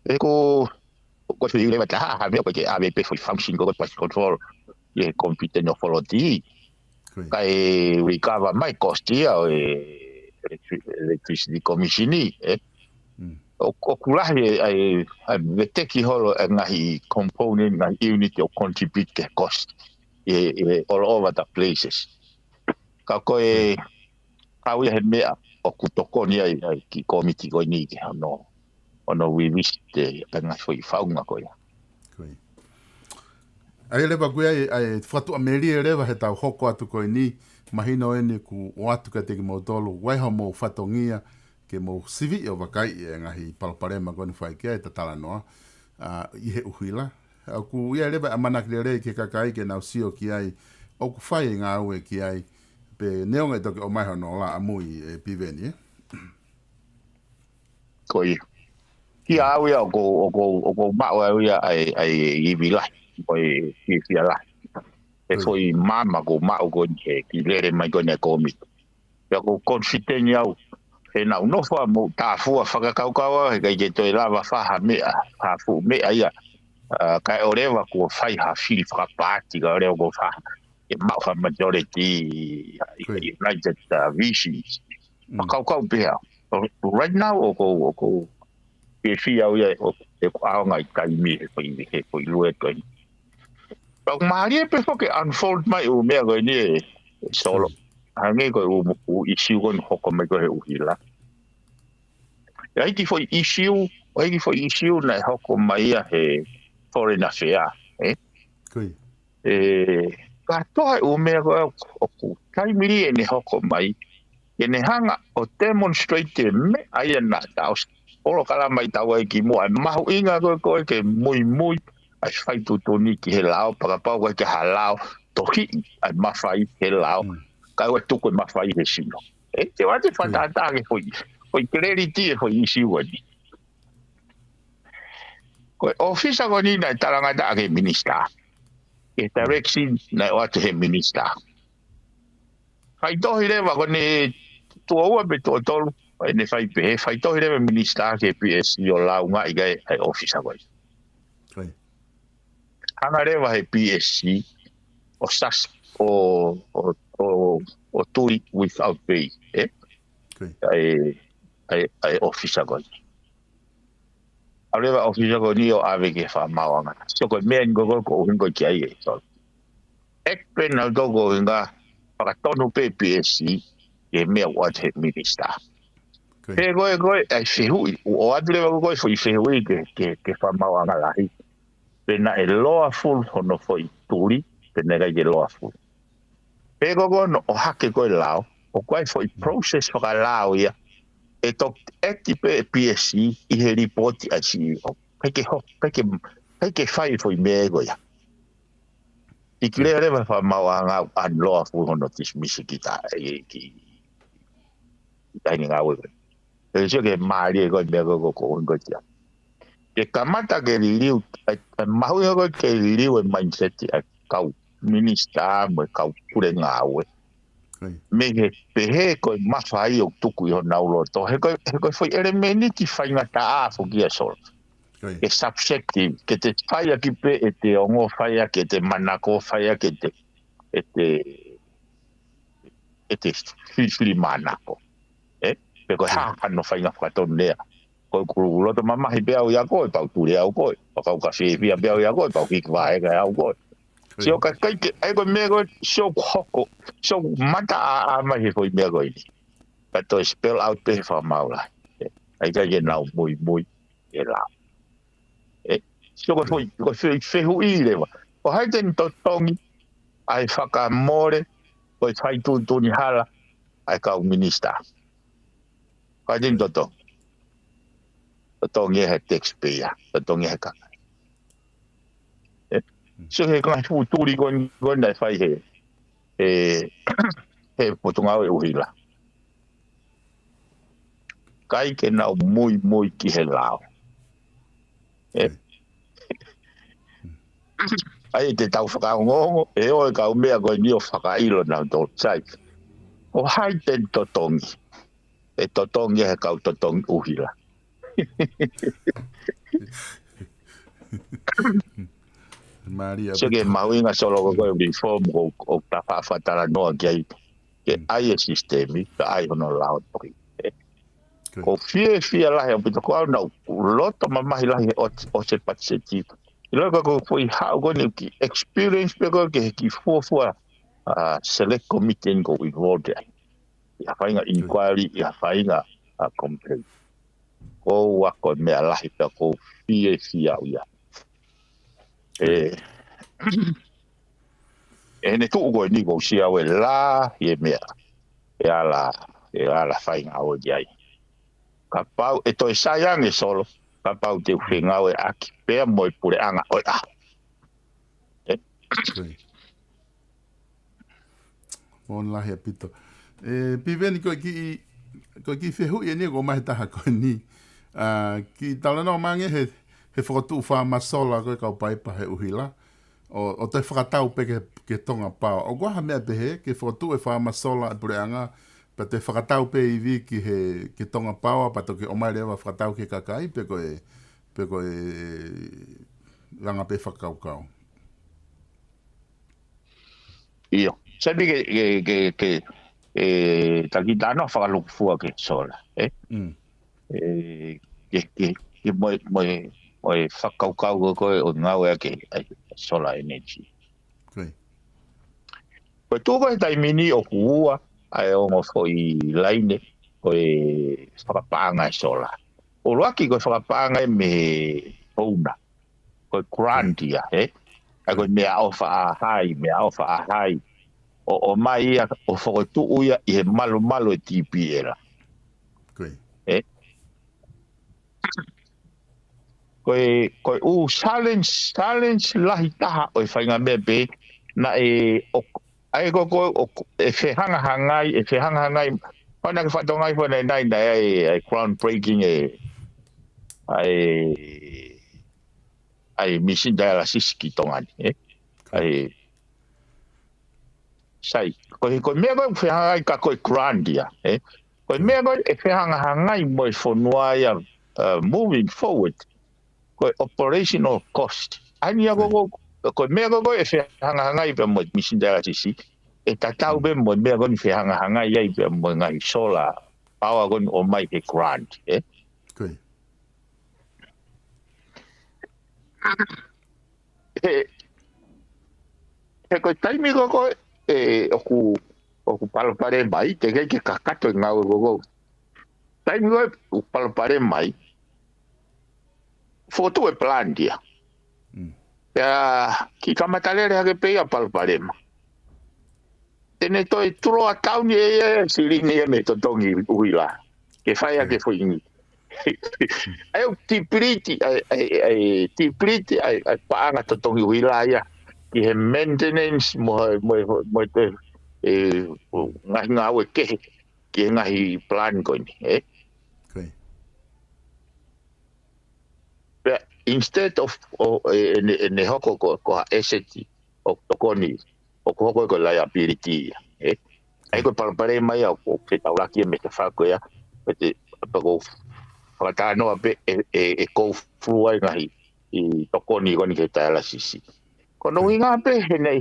ʻe ko, ko e sui leva taha, ha meʻa ko e ke ʻave pē foʻi function ko e price control, ʻi he competent authority. Kae recover mai cost ia ʻo e electric-, Electricity Commission, ē? Mm. ʻOku lahi e, ʻa e, ʻa e veteki holo e ngaahi component, ngaahi unit ʻoku contribute ki he cost ʻi he, ʻi he all over the places. Ka ko e, kau ia he meʻa ʻoku tokoni ai, ʻa e kiʻi kōmiti ko eni ki hono, hono revisit e, ʻa e ngaahi foʻi faʻunga ko ia. ʻA ia leva ʻoku ʻi ai, ʻa e fakatuʻamelie leva he tau hoko atu ko eni, mahino eni kuo ʻoatu kiate kimoutolu, ʻoku ʻi ai hoʻomou fatongia, ke mou sivi ʻo vakaiʻi e ngaahi palopalema ko eni ʻoku fai ki ai e talanoa, ʻa, ʻi he ʻuhila. ʻOku ʻi ai leva e ʻamanaki lelei ki he kakai ke nau sio ki ai, ʻoku fai e ngāue ki ai, pea neongo ʻe toki ʻomai hono lā ʻamui ʻe Piveni, ē? Ko ia. Kiate au ia ʻoku ou, ʻoku ou, ʻoku ou maʻu au ia ʻa e, ʻa e ivi lahi, ko e fiefia lahi. E foʻi maama ʻoku ou maʻu ko eni he kiʻi lele mai ko eni ʻa e kōmiti. Pea ʻoku ou confident au, he naʻa ku nofo ʻo moʻutāfua fakakaukau au, he ʻikai ke toe lava fai ha meʻa, ha fuʻu meʻa ia. ʻA, kae ʻoua leva kuo fai ha fili fakapaati, kae ʻoua leva kuo fai ha, ke maʻu ha majority, ʻa e United, ʻa, Visions. Fakakaukau pē au. Right now, ʻoku ou, ʻoku ou fiefia au ia ʻo, ʻeku ʻaonga ʻi he taimi he foʻi, he foʻi lue ko eni. Pea ʻoku mālie pē foki ke unfold mai ʻū meʻa ko eni ē, ē Solo. Hangē ko e ʻū, ʻū issue ko eni hoko mai ko ē he ʻuhila. ʻI ai e kiʻi foʻi issue, ʻi ai e kiʻi foʻi issue naʻe hoko mai ia he Foreign Affair, ē? ʻE, kātoa e ʻū meʻa ko ē ʻoku, ʻoku taimi lī ʻene hoko mai, ke ne hanga ʻo demonstrate e meʻa ia naʻa tau ʻosi polokalama ʻi taua ʻi kimuʻa, ʻa e mahuʻinga ko ē ko ē ke muimui ʻa e fai tuʻutuʻuni ki he lao, pea kapau ʻoku ʻikai ke ha lao, tohiʻi ʻa e mafai he lao, kae ʻoua ʻe tuku e mafai he sino. ʻE, te u ʻoatu e fakatātā ki he foʻi, foʻi clearity e foʻi issue ko eni. Ko e ʻōfisa ko eni naʻe talangataʻa ki he minisitā. Ke direction naʻe ʻoatu he minisitā. Faitohi leva ko eni tuʻo ua pe tuʻo tolu, ʻene fai pehē, faitohi leva minisitā ki he P S C ʻo lāungaʻi ki ai e ʻōfisa ko eni. Hanga leva he P S C ʻo sus-, ʻo, ʻo, ʻo, ʻo tui without pay, ē? ʻA e, ʻa e, ʻa e ʻōfisa ko eni. ʻAlu leva e ʻōfisa ko eni ʻo ʻave ki he fakamaauʻanga. So ko e meʻa eni ko ē ʻoku ou ʻuhinga ki ai ē. So, ʻeku pehē naʻa tau ʻoku ou ʻuhinga fakatonu pē P S C, ʻi he meʻa ʻoku ʻoatu he minisitā. Pea ko e, ko e, ʻa e fehuʻi, ʻoku ʻoatu leva ko ē foʻi fehuʻi ki he, ki he, ki he fakamaauʻanga lahi. Pe naʻe lawful hono foʻi tuli, pe naʻe ʻikai ke lawful. Pea ko ē ko hono ʻohake ko ē e lao, ʻoku ʻi ai e foʻi process fakalao ia, ʻe toki ʻeti pē ʻe P S C ʻi he lipooti ʻa e C E O. Peke ho, peke, peke fai foʻi meʻa ko ia. I kile leva fa mau anga ʻan loa fu hono dismiss ki ta, e ki, ki ta ni ngāue. E sio ke mālie ko e meʻa ko ko ko ko tia. Ke kamata ke liliu, e, e mahuʻinga ko e ke liliu e mindset ʻa e kau minisitā mo e kau pule ngāue. Mei he pehē ko e mafai ʻo tuku ʻi honau loto. He ko e, he ko e foʻi ʻelemēniti faingataʻa foki ia Sola. Ke subjective, ke te fai ʻaki pē ʻete ongo, fai ʻaki ʻete manako, fai ʻaki ʻete, ʻete, ʻete fili, fili manako. ʻE? Pe ko e hā hano fainga fakatonu lea. Ko e kulu loto mamahi pē au ia koe, pau tule au koe. Pau kau ka fiefia pē au ia koe, pau hiki vahe ka au koe. Sio ka kai ke, ai ko e meʻa ko e, sio ku hoko, sio ku mata a, a mai he foʻi meʻa ko eni. Ka toe spell out pē he fakamaau lahi. ʻE, ai kai ke nau mui mui, e la. ʻE, sio ko e foʻi, ko e foʻi fehuʻi leva. Ko hai te ne totongi, ʻa e fakamole, ko e fai tuʻutuʻuni hala, ʻa e kau minisitā. Ko hai te ne totongi. Totongi he taxpayer, totongi he kakai. ʻE, sio he ngaahi fuʻu tuli ko eni, ko eni naʻe fai he, he, he potungāue ʻuhila. Kai ke nau mui mui ki he lao. ʻE. Ai te tau fakaongoongo, ʻe ʻo e kau meʻa ko eni ʻo fakaʻilo nau tō sai. Ko hai te ne totongi. ʻE totongi he kau totongi ʻuhila. Mālie. Sio ke mahuʻinga Sola ko e reform ko, ko ta faʻa faʻa talanoa ki ai. Ke ʻai e sisitemi, ka ʻai hono lao toki. Ko fiefia lahi ʻaupito ko au naʻu loto mamahi lahi he ʻosi, ʻosi e patiseti. ʻIlo ka ko e foʻi haʻu ko eni ki experience pē ko e ke he ki fuafua, a, select committee ko u involved ai. ʻI ha faʻahinga inquiry, ʻi ha faʻahinga, a, complaint. Ko u ako e meʻa lahi pea ko u fiefia au ia. ʻE, ʻe ne tuʻu ko eni ko u sia au e la, ʻi e meʻa. ʻE ala, ʻe ala faingāue ki ai. Kapau, ʻe toe sai ange Sola, kapau te u fengāueʻaki, pea mo e puleʻanga ʻo e ʻaho. ʻE? Moʻoni lahi ʻaupito. ʻE, Piveni ko e kiʻi, ko e kiʻi fehuʻi eni ko mai he taha ko eni. A, kiʻi talanoa mai ange he, he fokotuʻu faama Sola ko e kau paipa he ʻuhila. ʻO, ʻo toe fakatau pē ke, ke Tonga Power. ʻOku ʻi ai ha meʻa pehē, ke fokotuʻu e faama Sola e puleʻanga, pea toe fakatau pē ivi ki he, ke Tonga Power, pea toki ʻomai leva fakatau ki he kakai, pe ko e, pe ko e anga pē fakakaukau. ʻIo. Sai pē ke, ke, ke, ke, ʻe, taki tano fakalukufua ke Sola, ʻe? ʻE, ke, ke, ke mo e, mo e, mo e fakakaukau ko e ʻo ngāueʻaki ʻa e solar energy. Ko e tuʻu ko e taimi ni ʻoku ua ʻa e ongo foʻi laine ko e fakapaʻanga e sola. ʻUluaki ko e fakapaʻanga ē mei he owner. Ko e grant ia, ē? ʻA ia ko e meʻaʻofa ʻa hai, meʻaʻofa ʻa hai. ʻO, ʻomai ia, ʻo fokotuʻu ia ʻi he malumalu e T P L. Ko e. Ē? Ko e, ko e ʻū challenge, challenge lahi taha ʻo e faʻahinga meʻa pē, naʻe ʻo, ʻa ia ko, ko, ʻo, ʻe fehangahangai, ʻe fehangahangai, pau naʻa ke fatongai fo nai nai, naʻe ʻai, ʻai groundbreaking ē, ʻai, ʻai machine dialysis ki Tonga ni, ē? ʻAi, sai, ko e, ko e meʻa ko e fehangahangai ka ko e grant ia, ē? Ko e meʻa ko e fehangahangai mo e fonua ia, uh, moving forward, ko e operational cost. ʻA ia ko, ko, ko e meʻa ko, ko e fehangahangai pea mo e machine dialysis, ʻe tatau pē mo e meʻa ko eni fehangahangai ai pea mo e ngaahi solar power ko eni ʻomai he grant, ē? Ko e. He, he ko e taimi ko ko ē ʻoku, ʻoku palopalema ai, teʻeki ke kakato e ngāue ko ko. Taimi ko ē ʻoku palopalema ai, fokotuʻu e plant ia. Pea kiʻi kamata lele hake pē ia palopalema. Te ne toe tuloa tauni ē ia, silini ia mei totongi ʻuhila. Ke fai ʻaki e foʻi ʻai ʻo tipiliti ʻa e, ʻa e, ʻa e tipiliti ʻa e, ʻa e paʻanga totongi ʻuhila ia ki he maintenance mo e, mo e, mo e, e, ngaahi ngāue kehe ki he ngaahi plan ko eni, ē? Pea instead of, ʻo, ʻe, ʻene, ʻene hoko ko, ko ha asset ʻoku tokoni, ʻoku hoko ko e liability ia, ē? ʻA ia ko e palopalema ia ʻoku, ʻoku fetaulaki ia mei he tafaʻaki ko ia, pea te, pea ʻoku ou fakatalanoa pē ʻe, ʻe, ʻe kou fulu ai ngaahi ʻi tokoni ko eni ki he dialysis. Ko hono ʻuhinga pē he nei,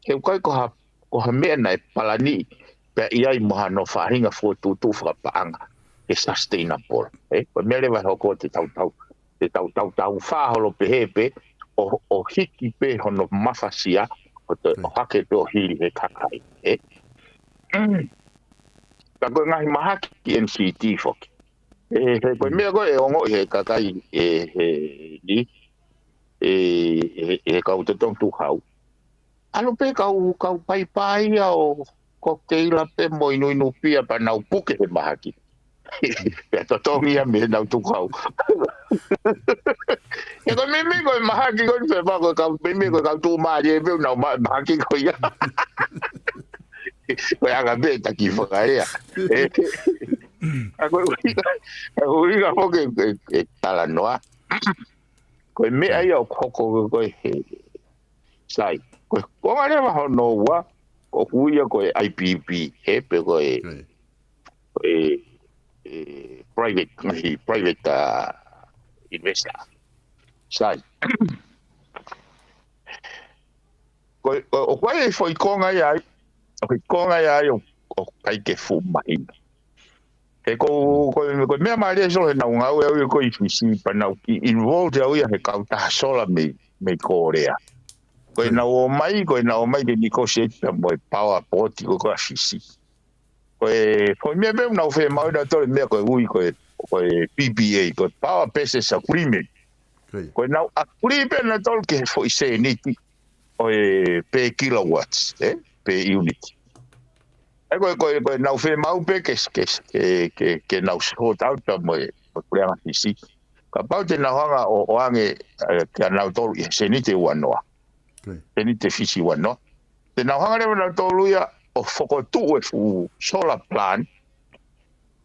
he ʻoku ʻikai ko ha, ko ha meʻa naʻe palani pea ʻi ai mo hano faʻahinga fokotuʻutuʻu fakapaʻanga ke sustainable. Ē, ko e meʻa leva ʻe hoko te tautau, te tautau tau fāholo pehē pē ʻo, ʻo hiki pē hono mafasia ʻo te, ʻo hake pē ʻo hili he kakai. Ē? Ka ko e ngaahi mahaki ki N C T foki. Ē, he ko e meʻa ko ē ʻe ongoʻi he kakai ē, he ni, ē, he, he kau totongi tukuhau. ʻAlu pē kau, kau paipai ia ʻo kokiteila pē mo inuinu pia pea nau puke he mahaki. Pea totongi ia mei heʻenau tukuhau. He ko e meimei ko e mahaki ko eni pea ko e kau, meimei ko e kau tuʻumālie pē ʻoku nau ma-, mahaki ko ia. Ko e anga pē e taki fakaea. Ē, ʻa ko e ʻuhinga, ʻa ko e ʻuhinga foki e, e, e talanoa. Ko e meʻa ia ʻoku hoko ko e he, sai. Ko e konga leva hono ua, ʻoku ui ia ko e I P P, ē, pe ko e, ko e, e private, ngaahi private, uh, investor. Sai. Ko e, ʻo, ʻoku ʻi ai e foʻi konga ia ai, ʻoku ʻi ai e konga ia ai ʻo, ʻoku ʻikai ke fuʻu mahino. He ko, ko, ko e meʻa mālie solo heʻenau ngāue au ia ko ē ʻi Fisi pea nau kiʻi involve au ia he kautaha sola mei, mei Kōlea. Ko ʻenau ō mai, ko ʻenau ō mai ke negotiate pea mo e power board ko ē ʻa Fisi. Ko e, ko e meʻa pē ʻoku nau fiemaʻu nautolu meʻa ko e ui ko e, ko e P P A, ko e Power Purchase Agreement. Ko ʻenau agree pē nautolu ki he foʻi sēniti ʻo e per kilowatts, ē, per unit. ʻA ia ko e, ko e, ko ʻenau fiemaʻu pē ke, ke, ke, ke, ke nau sort out pea mo e, mo e puleʻanga Fisi. Kapau te nau hanga ʻo, ʻoange, ē, kia nautolu ʻi he sēniti ʻe uanoa. Sēniti Fisi uanoa. Te nau hanga leva nautolu ia ʻo fokotuʻu e fuʻu solar plant.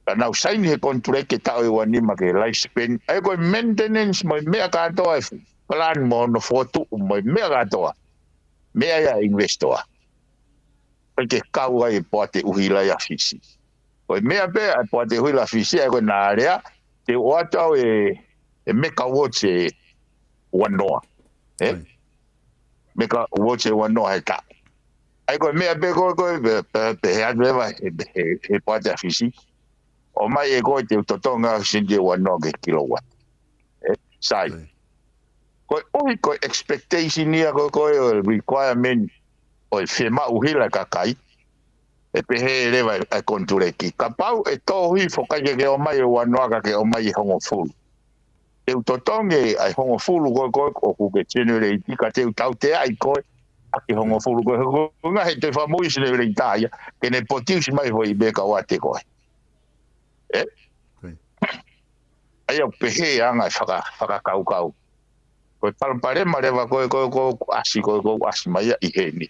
Ka nau saini he konituleki ke taʻu ʻe uanima ke lifespan. ʻA ia ko e maintenance mo e meʻa kātoa e fuʻu plant mo hono fokotuʻu mo e meʻa kātoa. Meʻa ia ʻa e investor. ʻIkai ke kau ai e poate ʻuhila ia ʻa Fisi. Ko e meʻa pē ʻa e poate ʻuhila ʻa Fisi, ʻa ia ko e nā lea, te u ʻoatu au e, e megawatt ʻe uanoa. Ē? Megawatt ʻe uanoa he taʻu. ʻA ia ko e meʻa pē ko, ko, pe, pe, pe he atu leva, he, he, he poate ʻa Fisi. ʻOmai ʻe koe te u totongi ʻa Fisi ʻe uanoa ki he kilowatt. Ē? Sai. Ko e ʻuhi ko e expectation ia ko, ko e requirement ʻo e fiemaʻu ʻuhila ʻa e kakai. ʻE pehē leva ʻa e konituleki. Kapau ʻe tō hifo ʻikai ke ke ʻomai ʻe uanoa ka ke ʻomai ʻe hongofulu. Te u totongi ʻa e hongofulu ko, ko, ʻoku ke generate ka te u tauteaʻi koe ʻaki e hongofulu ko, ko, ko ngaahi te fakamoʻui e generator ia, ke ne produce mai foʻi megawatt ʻe koe. Ē? ʻA ia ʻoku pehē anga e faka-, fakakaukau. Ko e palopalema leva ko, ko, ko, ʻoku ʻasi, ko, ko, ʻoku ʻasi mai ia ʻi heni.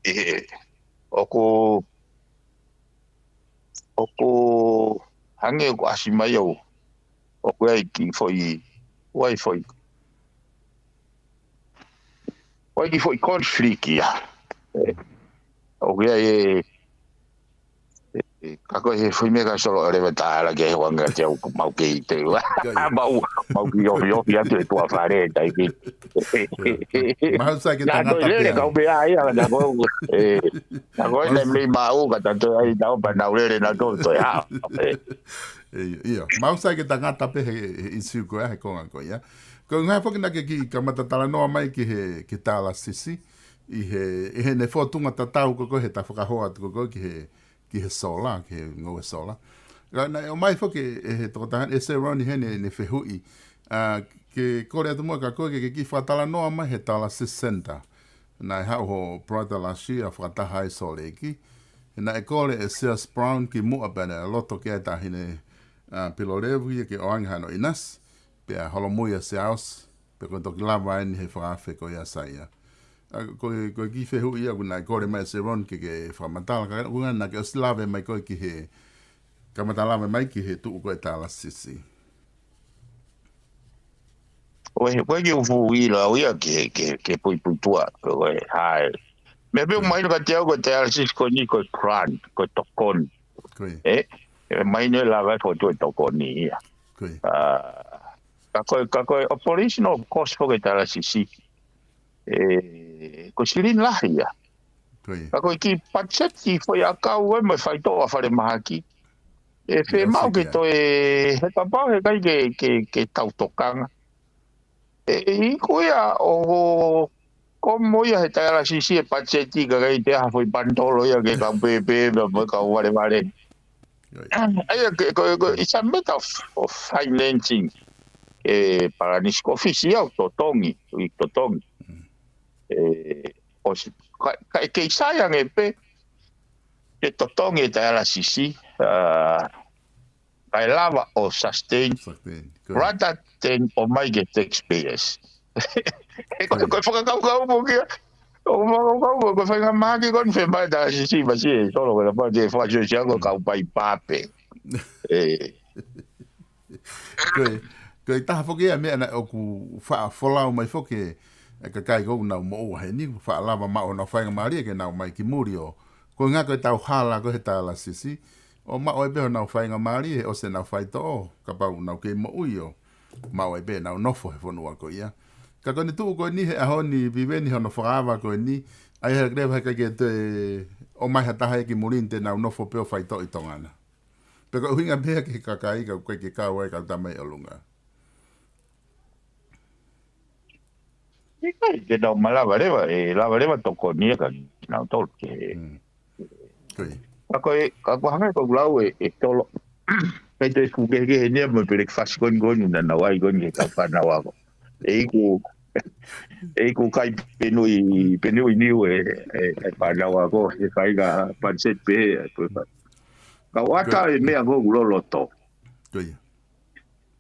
ʻI he, ʻoku, ʻoku hangē ʻoku ʻasi mai au. ʻOku ʻi ai kiʻi foʻi, ʻoku ʻi ai foʻi, ʻoku ʻi ai kiʻi foʻi conflict ia. ʻOku ʻi ai e, e, e, ka ko e he foʻi meʻa ka solo ʻa leva tāla ke he wanga te au mau kei te ua. Mau, mau kiʻi ofi ofi atu e tuʻa fale, tai ki. Mahalo sai ke tangata pē ai. Nā ko e lele kau pē ai, a, nā ko e, e, nā ko e ne mei mau, ka tato ai, nau pa nau lele, nau to, to, ha. E. Ia, ia. Mahalo sai ke tangata pē he, he ʻīsiu ko ia, he konga ko ia. Ko e ngaahi foki naʻa ke kiʻi kamata talanoa mai ki he, ki he tālasisi, ʻi he, ʻi heʻene fōtunga tatau ko, ko e he ta fakahoa atu ko, ko e ki he, ki he sola, ki he ngoue sola. Ka naʻe ʻomai foki ʻe he tokotaha ʻe Seroni heʻene, ʻene fehuʻi. A, ke kole atu muʻa kia koe ke, ke kiʻi fakatalanoa mai he dialysis center. Naʻe haʻu ho brother last year fakataha ai Sōleki. Naʻe kole ʻe Siaosi Brown kimuʻa pea naʻe loto ki ai e taʻahine, ʻa, Pilolevu ia ke ʻoange hano ʻinasi, pea holomui ʻa Siaosi, pea ko e toki lava eni he fakaafe ko ia ʻa Saia. ʻA, ko e, ko e kiʻi fehuʻi ia ʻoku naʻe kole mai ʻe Seron ke, ke fakamatala, ka ʻoku ngana ke ʻosi lave mai ko ē ki he, kamata lave mai ki he tuʻu ko ē dialysis. ʻOe, ko e kiʻi ufu ila au ia ke, ke, ke puipuituʻa, ko e, hai. Meʻa pē ʻoku mahino kiate au ko e dialysis ko eni ko e grant, ko e tokoni. Ko ia. ʻE, ʻe mahino ʻe lava e fotu e tokoni ia. Ko ia. ʻA, ka ko e, ka ko e operational cost foki e dialysis, ʻe, ko e silini lahi ia. Ko ia. Ka ko e kiʻi patiseti foʻi ʻakau ē mo e faitoʻo ʻa e falemahaki. ʻE fiemaʻu ke toe, he kapau heʻikai ke, ke, ke tau tokanga. ʻE, ʻe iku ia ʻo, ko mo ia he dialysis e patiseti ka ʻikai toe ʻi ai ha foʻi panitolo ia ke kau pēpē, mo e kau valevale. ʻA ia ke, ko, ko, it's a matter of, of financing. ʻE, palani si ko e fisi ia ʻoku totongi, ʻoku totongi. ʻE, ʻosi, ka, ka ʻe kei sai ange pē, ke totongi e dialysis, ʻa, kae lava ʻo sustain, rather than ʻomai ki he taxpayers. ʻE, ko, ko e fakakaukau mo kia, ʻo fakakaukau mo, ko e faingamālie ko eni fiemaʻu e dialysis, masi e Solo, ko e lapa ke fakasiosio ko e kau pai pape. ʻE. Ko e, ko e taha foki ia meʻa naʻe ʻoku faʻa folau mai foki e kakai ko ē ʻoku nau moʻua heni, faʻa lava maʻu honau faingamālie ke nau ō mai ki muli ʻo, ko e ngaahi ko e tau hala ko ē he dialysis, ʻo maʻu ai pē honau faingamālie, he ʻosi ʻenau faitoʻo, kapau ʻoku nau kei moʻui ʻo, maʻu ai pē ʻenau nofo he fonua ko ia. Ka ko eni tuʻu ko eni he ʻaho ni viveni hono fakaava ko eni, ʻai he leva heʻikai ke toe ō mai ha taha ia ki muli ni te nau nofo pē ʻo faitoʻo ʻi Tonga na. Pea ko e ʻuhinga pē ia ki he kakai, ka ʻoku ʻikai ke kau ai kau tama ʻi ʻolunga. ʻIkai, ke nau malava leva, ʻe lava leva tokoni ia kia kinautolu ke. Mm. Ko ia. Ka ko e, ka ko e hanga ko e lau ē, ʻe Solo. Kai te fuke ke he nia mo e peleki fasi ko eni ko eni naʻa nau ʻai ko eni ke kau fānau ako. ʻE iku, ʻe iku kai penui, penui niu ē, ʻe, ʻe fānau ako, ʻe kai ka patiseti pē, ʻe, ko e fa-, ka ʻoku ʻata e meʻa ko ē ʻoku loloto. Ko ia.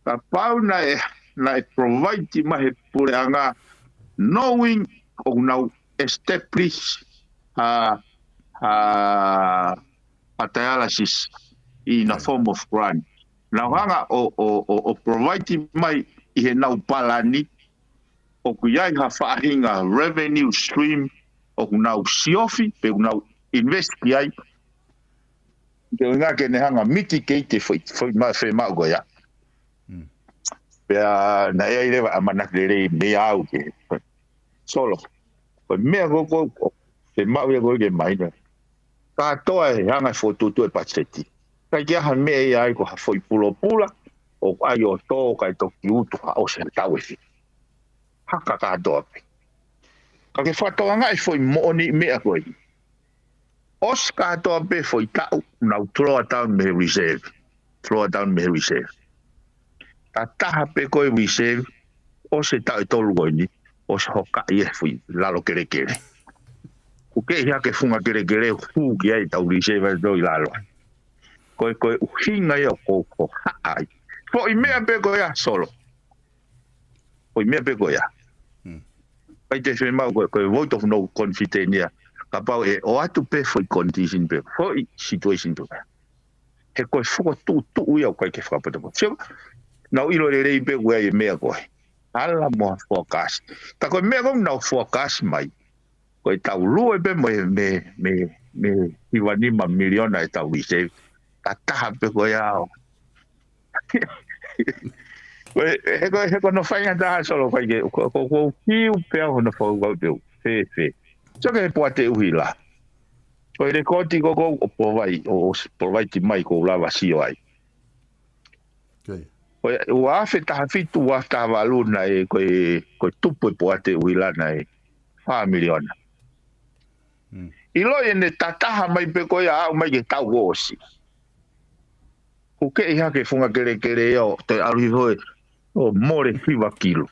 Kapau naʻe, naʻe provide mai he puleʻanga, knowing ʻoku nau establish, ʻa, ʻa, ʻa dialysis in a form of grant. Nau hanga ʻo, ʻo, ʻo, ʻo provide mai ʻi heʻenau palani, ʻoku ʻi ai ha faʻahinga revenue stream, ʻoku nau siofi, pe ʻoku nau invest ki ai, ke ʻuhinga ke ne hanga mitigate e foʻi, foʻi ma-, fiemaʻu ko ia. Mm. Pea naʻe ʻi ai leva ʻamanaki lelei meia au ke. Solo. Ko e meʻa ko ē ʻoku, ʻoku fiemaʻu ia ko ē ke mahino. Kātoa e hanga e fokotuʻutuʻu e patiseti. ʻIkai ke ʻi ai ha meʻa ia ai ko ha foʻi pulopula, ʻoku ʻai ʻo tō kae toki utu ha ʻosi ha taʻu ʻe fiha. Haka kātoa pē. Ka ke fakatokangaʻi e foʻi moʻoni meʻa ko ē. ʻOsi kātoa pē foʻi taʻu, nau draw down mei he reserve. Draw down mei he reserve. Ka taha pē ko e reserve, ʻosi e taʻu ʻe tolu ko eni, ʻosi hokaʻi e foʻi lalo kelekele. ʻOku kei hake funga kelekele, hū ki ai ʻetau reserve ʻo ʻi lalo. Ko e, ko e ʻuhinga ia ʻoku, ʻoku haʻai. Foʻi meʻa pē ko ia Solo. Foʻi meʻa pē ko ia. Hmm. ʻIkai te fiemaʻu ko e, ko e vote of no confidence ia. Kapau ʻe ʻoatu pē foʻi condition pē, foʻi situation pē. He ko e fokotuʻutuʻu ia ʻoku ʻikai ke fakapotopoto. Sio, nau ʻilo lelei pē ʻoku ʻi ai e meʻa ko ē. Ala mo ha forecast. Ka ko e meʻa ko ē ʻoku nau forecast mai. Ko e tau lue pē mo e, mei, mei, mei hiva nima miliona ʻetau reserve. Ka taha pē ko ia ʻo. Ko e, he ko, he ko hono faingataʻa Solo ʻikai ke, ko, ko, ko hiu pē au hono fakakaukau te u. Fē, fē. Sio ki he Poate ʻUhila. Ko e lekooti ko ē ʻoku provide, ʻo, ʻo provide mai ʻoku ou lava sio ai. Okay. Ko e ua afe taha fitu, ua afe taha valu naʻe, ko e, ko e tupu e Poate ʻUhila naʻe fā miliona. Mm. ʻIloʻi ʻene tataha mai pē ko ia ʻo aʻu mai ki he taʻu kuo ʻosi. ʻOku kei hake funga kelekele ia ʻo toe ʻalu hifo ē, ʻo mole hiva kilo.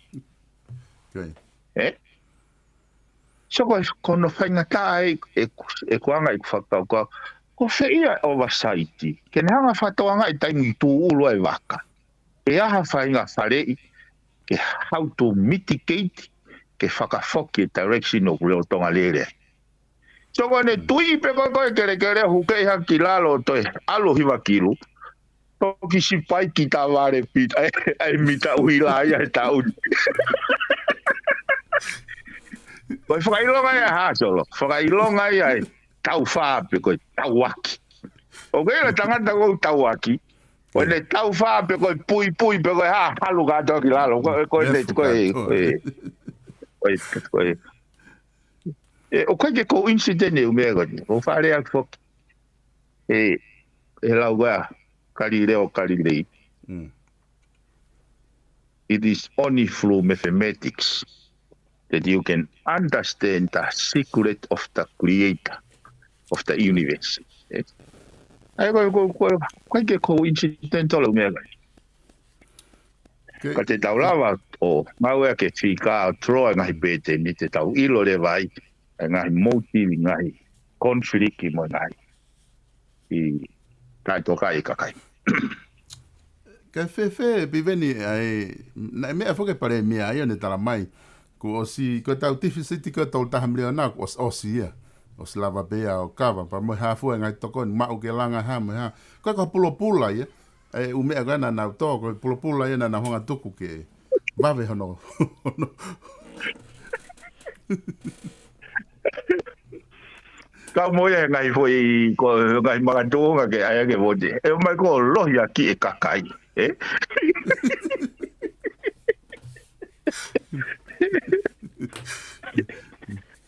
Okay. Ē? So ko e, ko hono faingataʻa ē, ʻe, ʻe ko e anga ʻeku fakakaukau. Ko fē ia oversight ke ne hanga fakatokangaʻi taimi tūʻulu ai vaka? Ke aha faʻahinga faleʻi ke how to mitigate, ke fakafoki e direction ʻoku lolotonga lele ai. So ko ʻene tui pē ko ē ko e kelekele huke ia ki lalo toe ʻalu hiva kilu. Toki sipaiki tavale pita ai, ai mita uila ia he taʻu ni. Ko e fakaʻilonga ia hā Solo? Fakaʻilonga ia e taufā pe ko e tauaki. ʻOku ʻi ai e tangata ko e tauaki. Ko ʻene taufā pe ko e puipui pe ko e hā, halu kātoa ki lalo. Ko e, ko e, ko e, ko e, ko e. E, ʻoku ʻikai ke coincidence e ʻū meʻa ko eni. ʻOku ou faʻa lea atu foki. E, e lau ʻa Kalileo Kalilei. It is only through mathematics that you can understand the secret of the creator of the universe. Eh? ʻA ia ko, ko, ko, ʻoku ʻikai ke coincidental e meʻa ko eni. Ka te tau lava ʻo ngāueʻaki e fika ʻo draw e ngaahi pēteni te tau ʻilo leva ai e ngaahi motive, ngaahi conflict mo e ngaahi ʻi taʻetokaʻi e kakai. Ka fēfē, Piveni, ʻa e, naʻe meʻa foki e palēmia ai ʻo ne tala mai. Kuo ʻosi, ko e tau tifisiti ko e tolu taha miliona, kuo ʻosi, ʻosi ia. ʻOsi lava pē ia ʻo kava, pea mo e hā fua e ngaahi tokoni, maʻu ke langa hā, mo e hā. Ko e ko e pulopula ia. E ʻū meʻa ko ē naʻa nau tō, ko e pulopula ia naʻa nau hanga tuku ke vave hono, hono. Kau mo ia he ngaahi foʻi, ko e ngaahi makatuʻunga ke ʻai ake vote. ʻE ʻomai ko e lohiakiʻi e kakai, eh?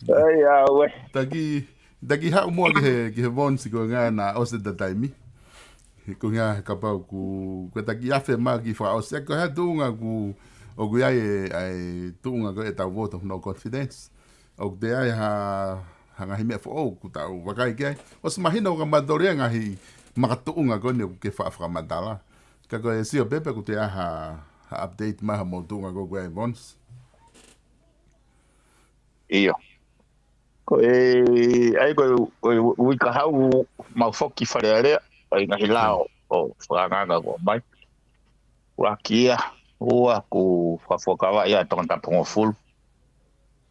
Ai, ʻauē. Taki, taki haʻu muʻa ki he, ki he Vonsi ko e ʻuhinga naʻe ʻosi ʻeta taimi. He ko e ʻuhinga he kapau ʻoku, ko e taki afe mā ki fakaʻosi. Ko e hā e tuʻunga ʻoku, ʻoku ʻi ai e, ʻa e tuʻunga ko e tau vote of no confidence. ʻOku ʻi ai ha, ha ngaahi meʻa foʻou ʻoku tau vakai ki ai. ʻOsi mahino ʻoku ka matoli e ngaahi makatuʻunga ko eni ʻoku ke faʻa fakamatala. Ka ko e sio pē pe ʻoku ʻi ai ha, ha update mai ha mou tuʻunga ko ē ko e Vonsi. ʻIo. Ko e, ʻa ia ko e, ko e uike kahaʻu mau foki Fale Alea, ʻa e ngaahi lao ʻo fakaangaanga ko mai. Ua kia, ua ku fakafuakava ia Tongatapu hongofulu.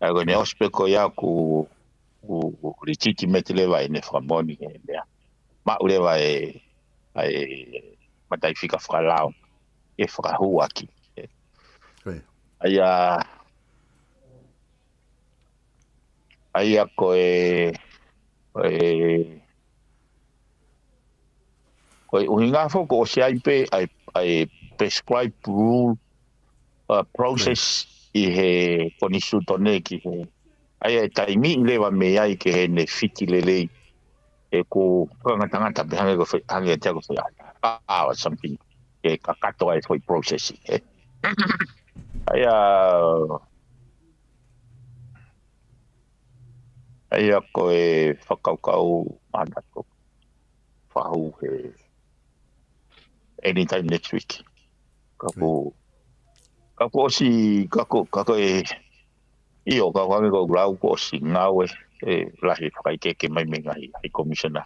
ʻA ia ko ʻene ʻosi pē ko ia ku, ku, ku legitimate leva ʻene fakamoʻoni he meʻa. Maʻu leva e, ʻa e mataʻifika fakalao, e fakahū ʻaki. ʻA ia, ʻa ia ko e, ko e, ko e ʻuhinga foki ʻoku ʻosi ʻi ai pē ʻa e, ʻa e prescribed rule, uh, process ʻi he konisitūtone ki he, ʻa ia e taimi leva mei ai ke ne fiti lelei. ʻE ko e fakangatangata pē hangē ko e fai, hangē ʻe te ako fai, ah, or something. Ke kakato ai foʻi process, eh? ʻA ia, ʻa ia ko e fakakaukau mahalo ko fakahū he anytime next week. Ka ko, ka ko ʻosi, ka ko, ka ko e, ʻio, ka ko ange ko lau ko ʻosi ngāue, e, lahi fakaʻikeke mai mei he ngaahi, ʻa e commissioner.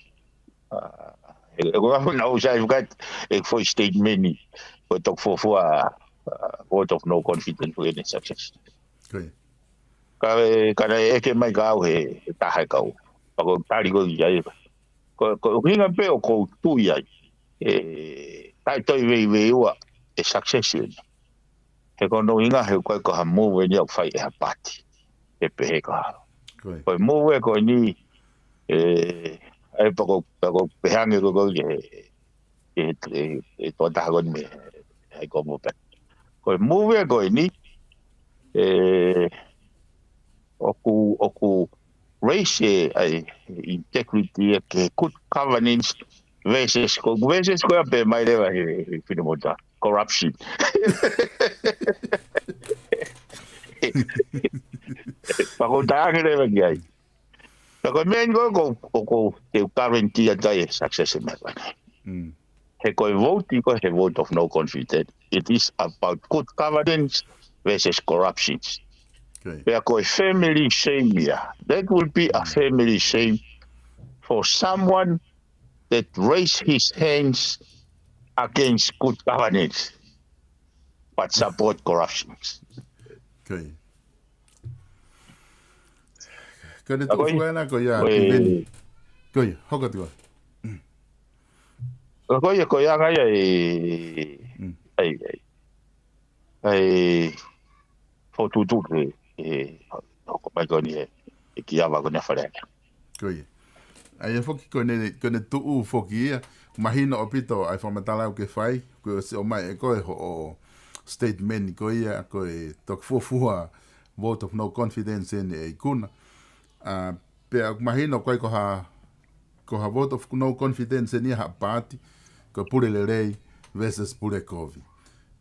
Ah, e, e, ko ka fo na o sai fukat, e foʻi statement ni, ko e toki fuafua, ah, vote of no confidence ko ʻene success. Ka e, ka naʻe ʻeke mai ka au he, he taha e kau. Pea ko e tali ko ia e. Ko, ko e ʻuhinga pē ʻoku ou tui ai. E, taʻe toe veiveiua e success eni. He ko hono ʻuhinga he ʻoku ʻikai ko ha move eni ʻoku fai ʻe ha pāti. ʻE pehē ka. Ko e move ko eni, e, ʻa ia pea ko, pea ko pehē ange ko, ko e, e, e, e tokotaha ko eni mei he, he ko mo pē. Ko e move ko eni, e, ʻoku, ʻoku raise e, ʻa e, integrity e ke good governance versus, ko, versus ko ia pē mai leva he, he finemotuʻa, corruption. Pea ko e taʻaki leva ki ai. Pea ko e meʻa eni ko, ko, ko, ko, te u guarantee atu ai e success e meʻa ko eni. He ko e vote ko e he vote of no confidence. It is about good governance versus corruptions. Pea ko e family shame ia. That will be a family shame for someone that raise his hands against good governance but support corruption. Ko ia. Ko ne tuʻu fuena ko ia Piveni. Ko ia, hoko atu. Ko ia, ko ia ngai ai, ai, ai, ai, fokotuʻutuʻu ke, e, hoko mai ko eni e, e ki ava ko eni a Fale Alea. Ko ia. ʻA ia foki ko ne, ko ne tuʻu foki ia, mahino ʻaupito ʻa e fakamatala ʻoku ke fai, ko e ʻosi ʻomai ʻe koe hoʻo statement ko ia, ko e toki fuofua vote of no confidence eni ʻe ikuna. ʻA, pea ʻoku mahino ko e ko ha, ko ha vote of no confidence eni ha paati, ko Pule Lelei versus Pule Kovi.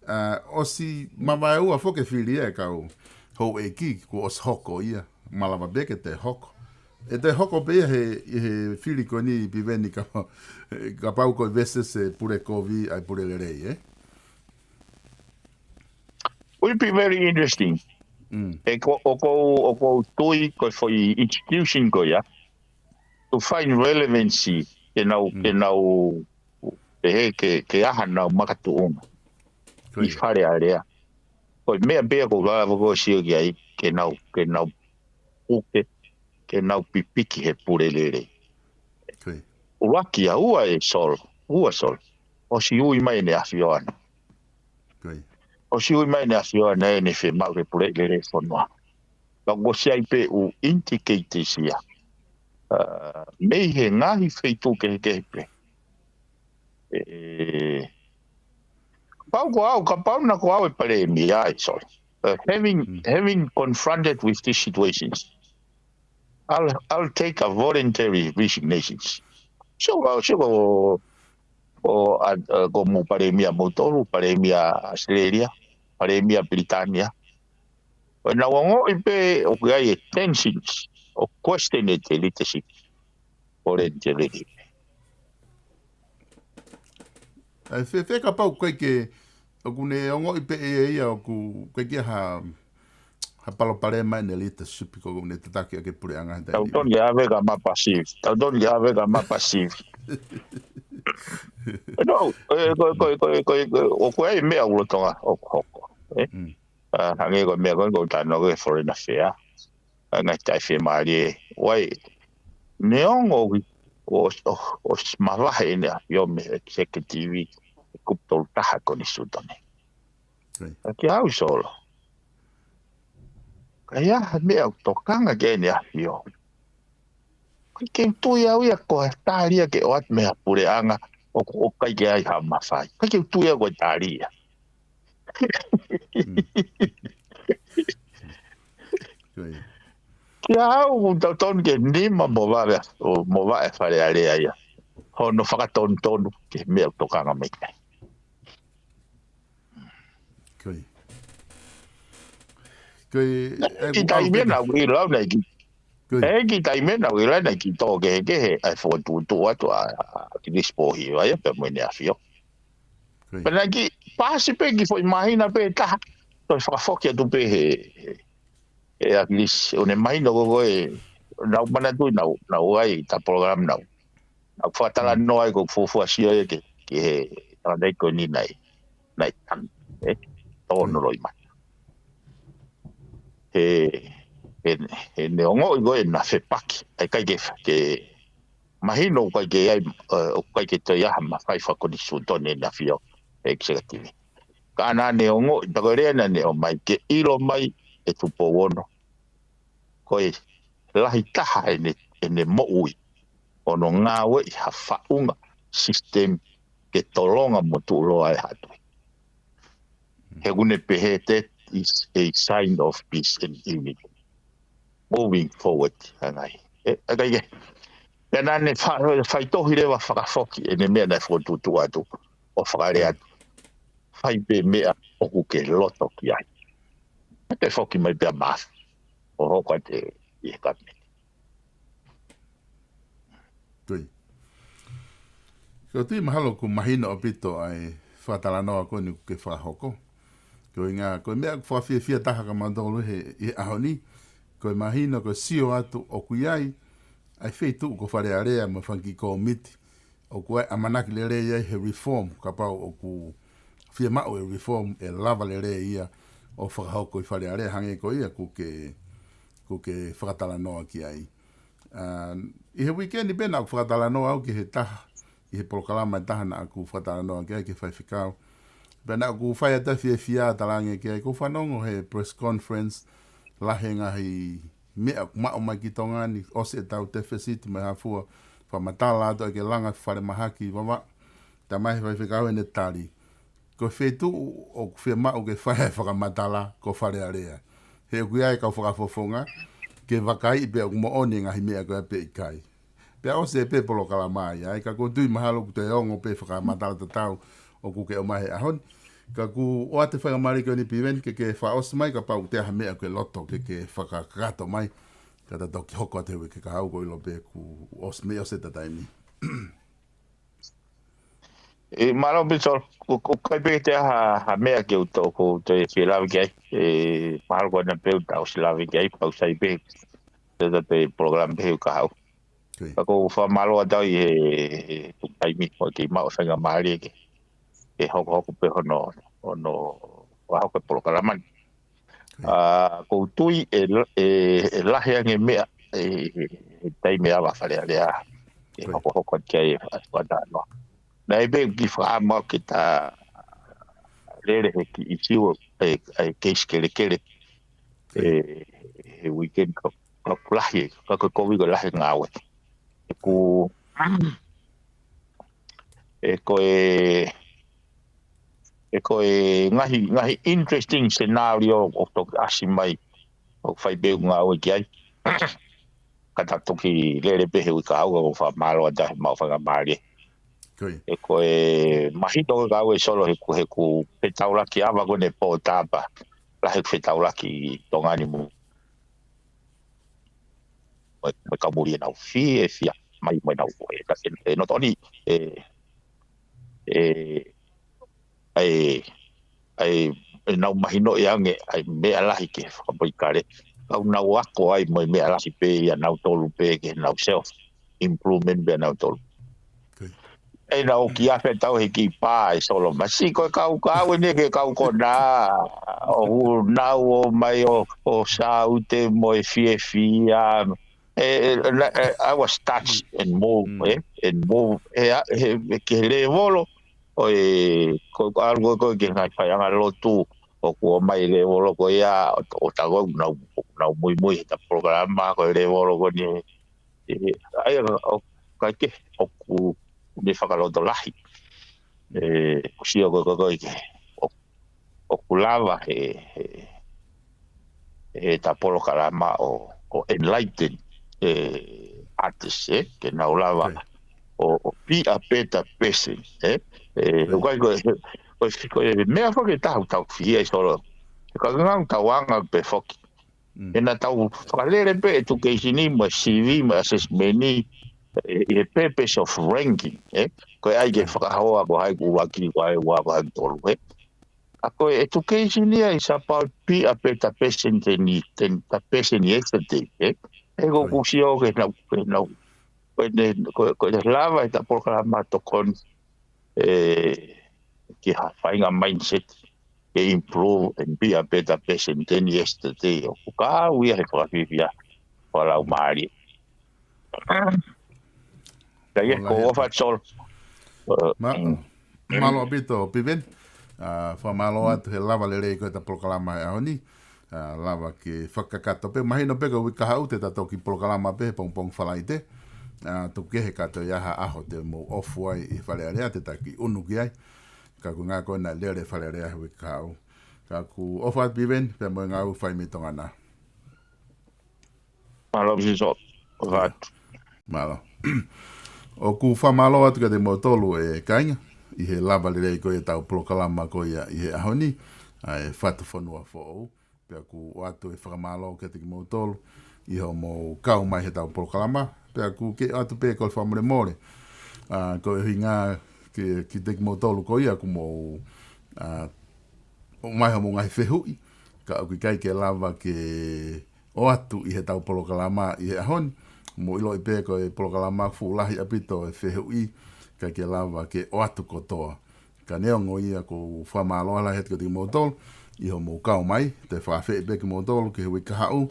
ʻA, ʻosi mavaeua foki e fili ia e kau houʻeiki, kuo ʻosi hoko ia, malava pē ke toe hoko. ʻE toe hoko pē ia he, he fili ko eni Piveni ka, kapau ko e versus e Pule Kovi ʻa e Pule Lelei, ē? Will be very interesting. ʻE ko, ʻoku ou, ʻoku ou tui ko e foʻi institution ko ia, to find relevancy, ke nau, ke nau, pehē ke, ke ʻi ai hanau makatuʻunga ʻi Fale Alea. Ko e meʻa pē ia ʻoku ou lava ko ē ʻo sio ki ai, ke nau, ke nau puke, ke nau pipiki he Pule Lelei. Ko ia. ʻUluaki ia, ua e Solo, ua Solo. ʻOsi ui mai ʻEne ʻAfio ʻAna. Ko ia. ʻOsi ui mai ʻEne ʻAfio ʻAna ʻene fiemaʻu ke Pule Lelei e fonua. Ka ʻoku ʻosi ʻi ai pē ʻū indicators ia. ʻA, mei he ngaahi feituʻu kehekehe pē. ʻE, kapau ko au, kapau naʻa ko au e palēmia, ai, sorry. Uh, having, having confronted with these situations, I'll, I'll take a voluntary resignation. Sio, sio ko, ko, a, a, ko mou palēmia moutolu, palēmia Australia, palēmia Pilitānia. ʻOku nau ongoʻi pē ʻoku ʻi ai e tensions, ʻo question e leadership, voluntarily. ʻAi, fē, fē kapau ko e ke, ʻoku ne ongoʻi pē ʻe ia ʻoku, ko e ke ha, ha palopalema ʻene leadership ko ʻoku ne tataki ʻaki e puleʻanga he taimi. Tau tonu ke ʻave ka mapa sivi. Tau tonu ke ʻave ka mapa sivi. No, e, ko, ko, ko, ko, ko, ʻoku ʻi ai e meʻa ʻoku lolotonga ʻoku hoko. E? ʻA, hangē ko e meʻa ko ē ʻoku ou talanoa ki ai, foreign affair. ʻA, ngaahi taʻefiemālie, ʻoku ʻi ai, neongo ʻoku, ʻo, ʻo, ʻosi mavahe ʻEne ʻAfio mei he executive, e kupu tolu taha Konisitūtone. Ka kia au Solo, ka ʻi ai ha meʻa ʻoku tokanga ki ai ʻEne ʻAfio, ʻikai ke u tui au ia ko e tali ia ke ʻoatu mei ha puleʻanga ʻoku, ʻoku ʻikai ke ʻi ai ha mafai. ʻIkai ke u tui au ko e tali ia. Ko ia. Kia au, ʻoku tau tonu ke nima mo vaʻe, ʻo mo vaʻe Fale Alea ia. Hono fakatonutonu ki he meʻa ʻoku tokanga mai ki ai. Ko ia. Ko ia, e, Ki taimi ena ʻoku ʻilo au naʻe ki. Ko ia. E ki taimi ena ʻoku ʻilo au naʻe ki tō kehekehe ʻa e fokotuʻutuʻu atu ʻa, ʻa ʻAkilisi Pōhiva ia pea mo ʻEne ʻAfio. Ko ia. Pea naʻe ki pasi pē ki foʻi māhina pē ʻe taha, toe fakafoki atu pē he, he, he ʻAkilisi, ʻo ne mahino ko ē, naʻa ku manatuʻi naʻa ku, naʻa ku ʻi ai ʻi he polokalama naʻa ku, naʻa ku fakatalanoa ai ko ʻeku fuofua sio ia ki he, ki he tangataʻeiki ko eni naʻe, naʻe tanu, ē, tō hono loi mai. He, he, he neongo ko ē naʻe fepaki, ʻa e ʻikai ke, ke mahino ʻoku ʻikai ke ʻi ai, ʻe, ʻoku ʻikai ke toe ʻi ai ha mafai fakakonisitūtone ʻEne ʻAfio he executive. Ka naʻa ne ongoʻi, pea ko e lea naʻa ne ʻomai ke ʻilo mai ʻe Tupou Ono, ko e lahi taha ʻene, ʻene moʻui, ʻo hono ngāueʻi ha faʻunga system ke tolonga mo tuʻuloa e haʻa tuʻi. He ʻoku ne pehē that is a sign of peace and unity moving forward, ʻa e ngaahi. E, ʻa e ʻikai ke. Pea naʻa ne fa-, faitohi leva fakafoki ʻene meʻa naʻe fokotuʻutuʻu atu, ʻo fakalea atu. Fai pē meʻa ʻoku ke loto ki ai. Pea toe foki mai pea mā. ʻO hoko atu ʻi he cabinet. Tui. Ko e tui mahalo ʻoku mahino ʻaupito ʻa e fakatalanoa ko eni ʻoku ke fakahoko. Ko e ʻuhinga, ko e meʻa ʻoku fakafiefia taha kia mautolu he, ʻi he ʻaho ni, ko e mahino, ko e sio atu ʻoku ʻi ai, ʻa e feituʻu ko Fale Alea mo e fanga kiʻi kōmiti, ʻoku ʻi ai ʻamanaki lelei ai he reform, kapau ʻoku fiemaʻu e reform ʻe lava lelei ia ʻo fakahoko ʻi Fale Alea hangē ko ia ʻoku ke, ʻoku ke fakatalanoa ki ai. ʻA, ʻi he weekend pē naʻa ku fakatalanoa au ki he taha, ʻi he polokalama ʻe taha naʻa ku fakatalanoa ki ai ki he faifekau. Pea naʻa ku fai atu e fiefia talaange ki ai, ʻoku ou fanongo he press conference, lahi e ngaahi meʻa ʻoku maʻu mai ki Tonga ni, ʻosi ʻetau deficit mai hafua, fakamatala atu ʻa e langa falemahaki Vavaʻu. Talamai he faifekau ʻene tali, ko e feituʻu ʻoku fiemaʻu ke fai ai e fakamatala ko Fale Alea. He ʻoku ʻi ai e kau fakafofonga ke vakaiʻi pe ʻoku moʻoni e ngaahi meʻa ko ia pe ʻikai. Pea ʻosi pē polokalama ia, ʻa ia ka ʻoku ou tui mahalo ʻoku toe ongo pē fakamatala tatau ʻoku ke ʻomai he ʻaho ni. Ka ʻoku ou ʻoatu e faingamālie ko eni Piveni ke ke fakaʻosi mai kapau ʻoku toe ʻi ai ha meʻa ʻoku ke loto ke ke fakakakato mai. Ka ta toki hoko atu he uike kahaʻu, ʻoku ou ʻilo pē kuo ʻosi, mei ʻosi ʻeta taimi. ʻE, mālō Pito, ʻoku, ʻoku ʻikai pē toe ʻi ai ha, ha meʻa ke u toe, ʻoku ou toe fie lave ki ai. ʻE, mahalo ko ena pē ʻoku ta ʻosi lave ki ai, pea ʻoku sai pē ʻeta toe polokalama pē he uike kahaʻu. Ka ʻoku ou fakamālō atu ʻi he, he tuku taimi ʻo kei maʻu e faingamālie ke, ke hokohoko pē hono, hono fakahoko e polokalama ni. ʻA, ʻoku ou tui ʻe, ʻe, ʻe lahi ange meʻa ʻe, ʻe, ʻe taimi ʻe lava Fale Alea ke hokohoko atu ki ai e fakatalanoa. Naʻe pē ki fakaʻamu ke ta lele he kiʻi ʻisiū ʻe, ʻe keisi kelekele ʻe, he weekend ka, ka ʻoku lahi, ka ko e kovi ko e lahi e ngāue. ʻE ku, ʻe ko e, ʻe ko e ngaahi, ngaahi interesting scenario ʻoku toki ʻasi mai, ʻoku fai pē ʻeku ngāue ki ai. Ka ta toki lele pē he uike kahaʻu, ʻoku ou fakamālō atu he maʻu faingamālie. ʻE ko e mahino ko e ngāue Solo he ʻoku, he ʻoku fetaulaki ava ko eni pō tapa. Lahi e fetaulaki Tonga ni mo mo e, mo e kau muli ʻenau fiefia mai mo ʻenau, ʻe, ʻe, ʻe, not only, ʻe, ʻe, ʻe, ʻe, ʻenau mahinoʻi ange ʻa e meʻa lahi ki he fakamoʻui kale. Ka ʻoku nau ako ai mo e meʻa lahi pē ʻia nautolu pē ki heʻenau self improvement pē ʻanautolu. ʻE nau ki afe tau he kiʻi pā ʻe Solo masi ko e kau kau ʻeni ke kau konā ʻo hu nau ō mai ʻo, ʻo sāute mo e fiefia. ʻE, ʻe, ʻe, I was touched and moved, ʻe, and moved. ʻE, ʻe, ʻe, ke levolo, ʻo e, ko, ʻalu ko, ko, ke ngai fai anga lotu, ʻoku ō mai levolo ko ia, ʻo, ʻo ta ko, nau, nau muimui he ta polokalama, ko e levolo ko eni, ʻe, ʻa ia, ʻo, ʻikai ke, ʻoku, ʻoku ne fakalotolahi. ʻE, ʻoku sio ko, ko, ko, ke, ʻo, ʻoku lava he, he, he ta polokalama ʻo, ʻo enlighten, ʻe, artists, ʻe, ke nau lava ʻo, ʻo be a better person, ʻe, ʻe, ʻoku ʻikai ko, ko, ko e meʻa foki ʻe taha ʻoku tau fihia ʻi Solo. Ka ngau tau anga pē foki. ʻE na tau fakalele pē e education ni, mo e C V, mo e assessment ni, ʻe, ʻi he purpose of ranking, ʻe? Ko e ʻai ke fakahoa ko hai ʻoku ʻuluaki, ko hai ʻoku ua, ko hai ʻoku tolu, ʻe? ʻA ko e education ia is about be a better person than, than the person yesterday, ʻe? ʻE ko ʻoku ou sio ke nau, ke nau, ko ʻene, ko, ko ʻene lava e ta polokalama tokoni, ʻe, ki ha faʻahinga mindset, ke improve and be a better person than yesterday. ʻOku kau ia he fakafiefia fakalaumālie. Ka ia, ko e ʻofa Solo. Ma, mālō ʻaupito, Piveni. ʻA, fakamālō atu he lava lelei ko e ta polokalama he ʻaho ni. ʻA, lava ke fakakakato pē, mahino pē ko e uike kahaʻu te ta toki polokalama pē he pongipongi Falaite. ʻA, tuku kehe ka toe ʻi ai ha ʻaho te mou ʻofa ai ʻi Fale Alea te ta kiʻi ʻunu ki ai. Ka ko e ʻuhinga ko ena lele Fale Alea he uike kahaʻu. Ka ʻoku ou ʻofa atu Piveni, pea mo e ngāue ʻoku fai mei Tonga na. Mālō Pito, ʻofa atu. Mālō. ʻOku fakamālō atu kiate kimoutolu ʻe kāinga, ʻi he lava lelei ko ia e tau polokalama ko ia ʻi he ʻaho ni, ʻa e Fatu Fonua Foʻou. Pea ʻoku ʻoatu e fakamālō kiate kimoutolu, ʻi hoʻomou kau mai he tau polokalama. Pea ʻoku ke ʻoatu pē ko e fakamolemole. ʻA, ko e ʻuhinga ki, kiate kimoutolu ko ia ʻoku mou, ʻa, ʻomai hoʻomou ngaahi fehuʻi. Ka ʻoku ʻikai ke lava ke ʻoatu ʻi he tau polokalama ʻi he ʻaho ni. Mou ʻiloʻi pē ko e polokalama ʻoku fuʻu lahi ʻaupito e fehuʻi, kae ke lava ke ʻoatu kotoa. Ka neongo ia, ʻoku ou fakamālō lahi atu kiate kimoutolu ʻi hoʻomou kau mai, toe fakaafeʻi pē kimoutolu ki he uike kahaʻu.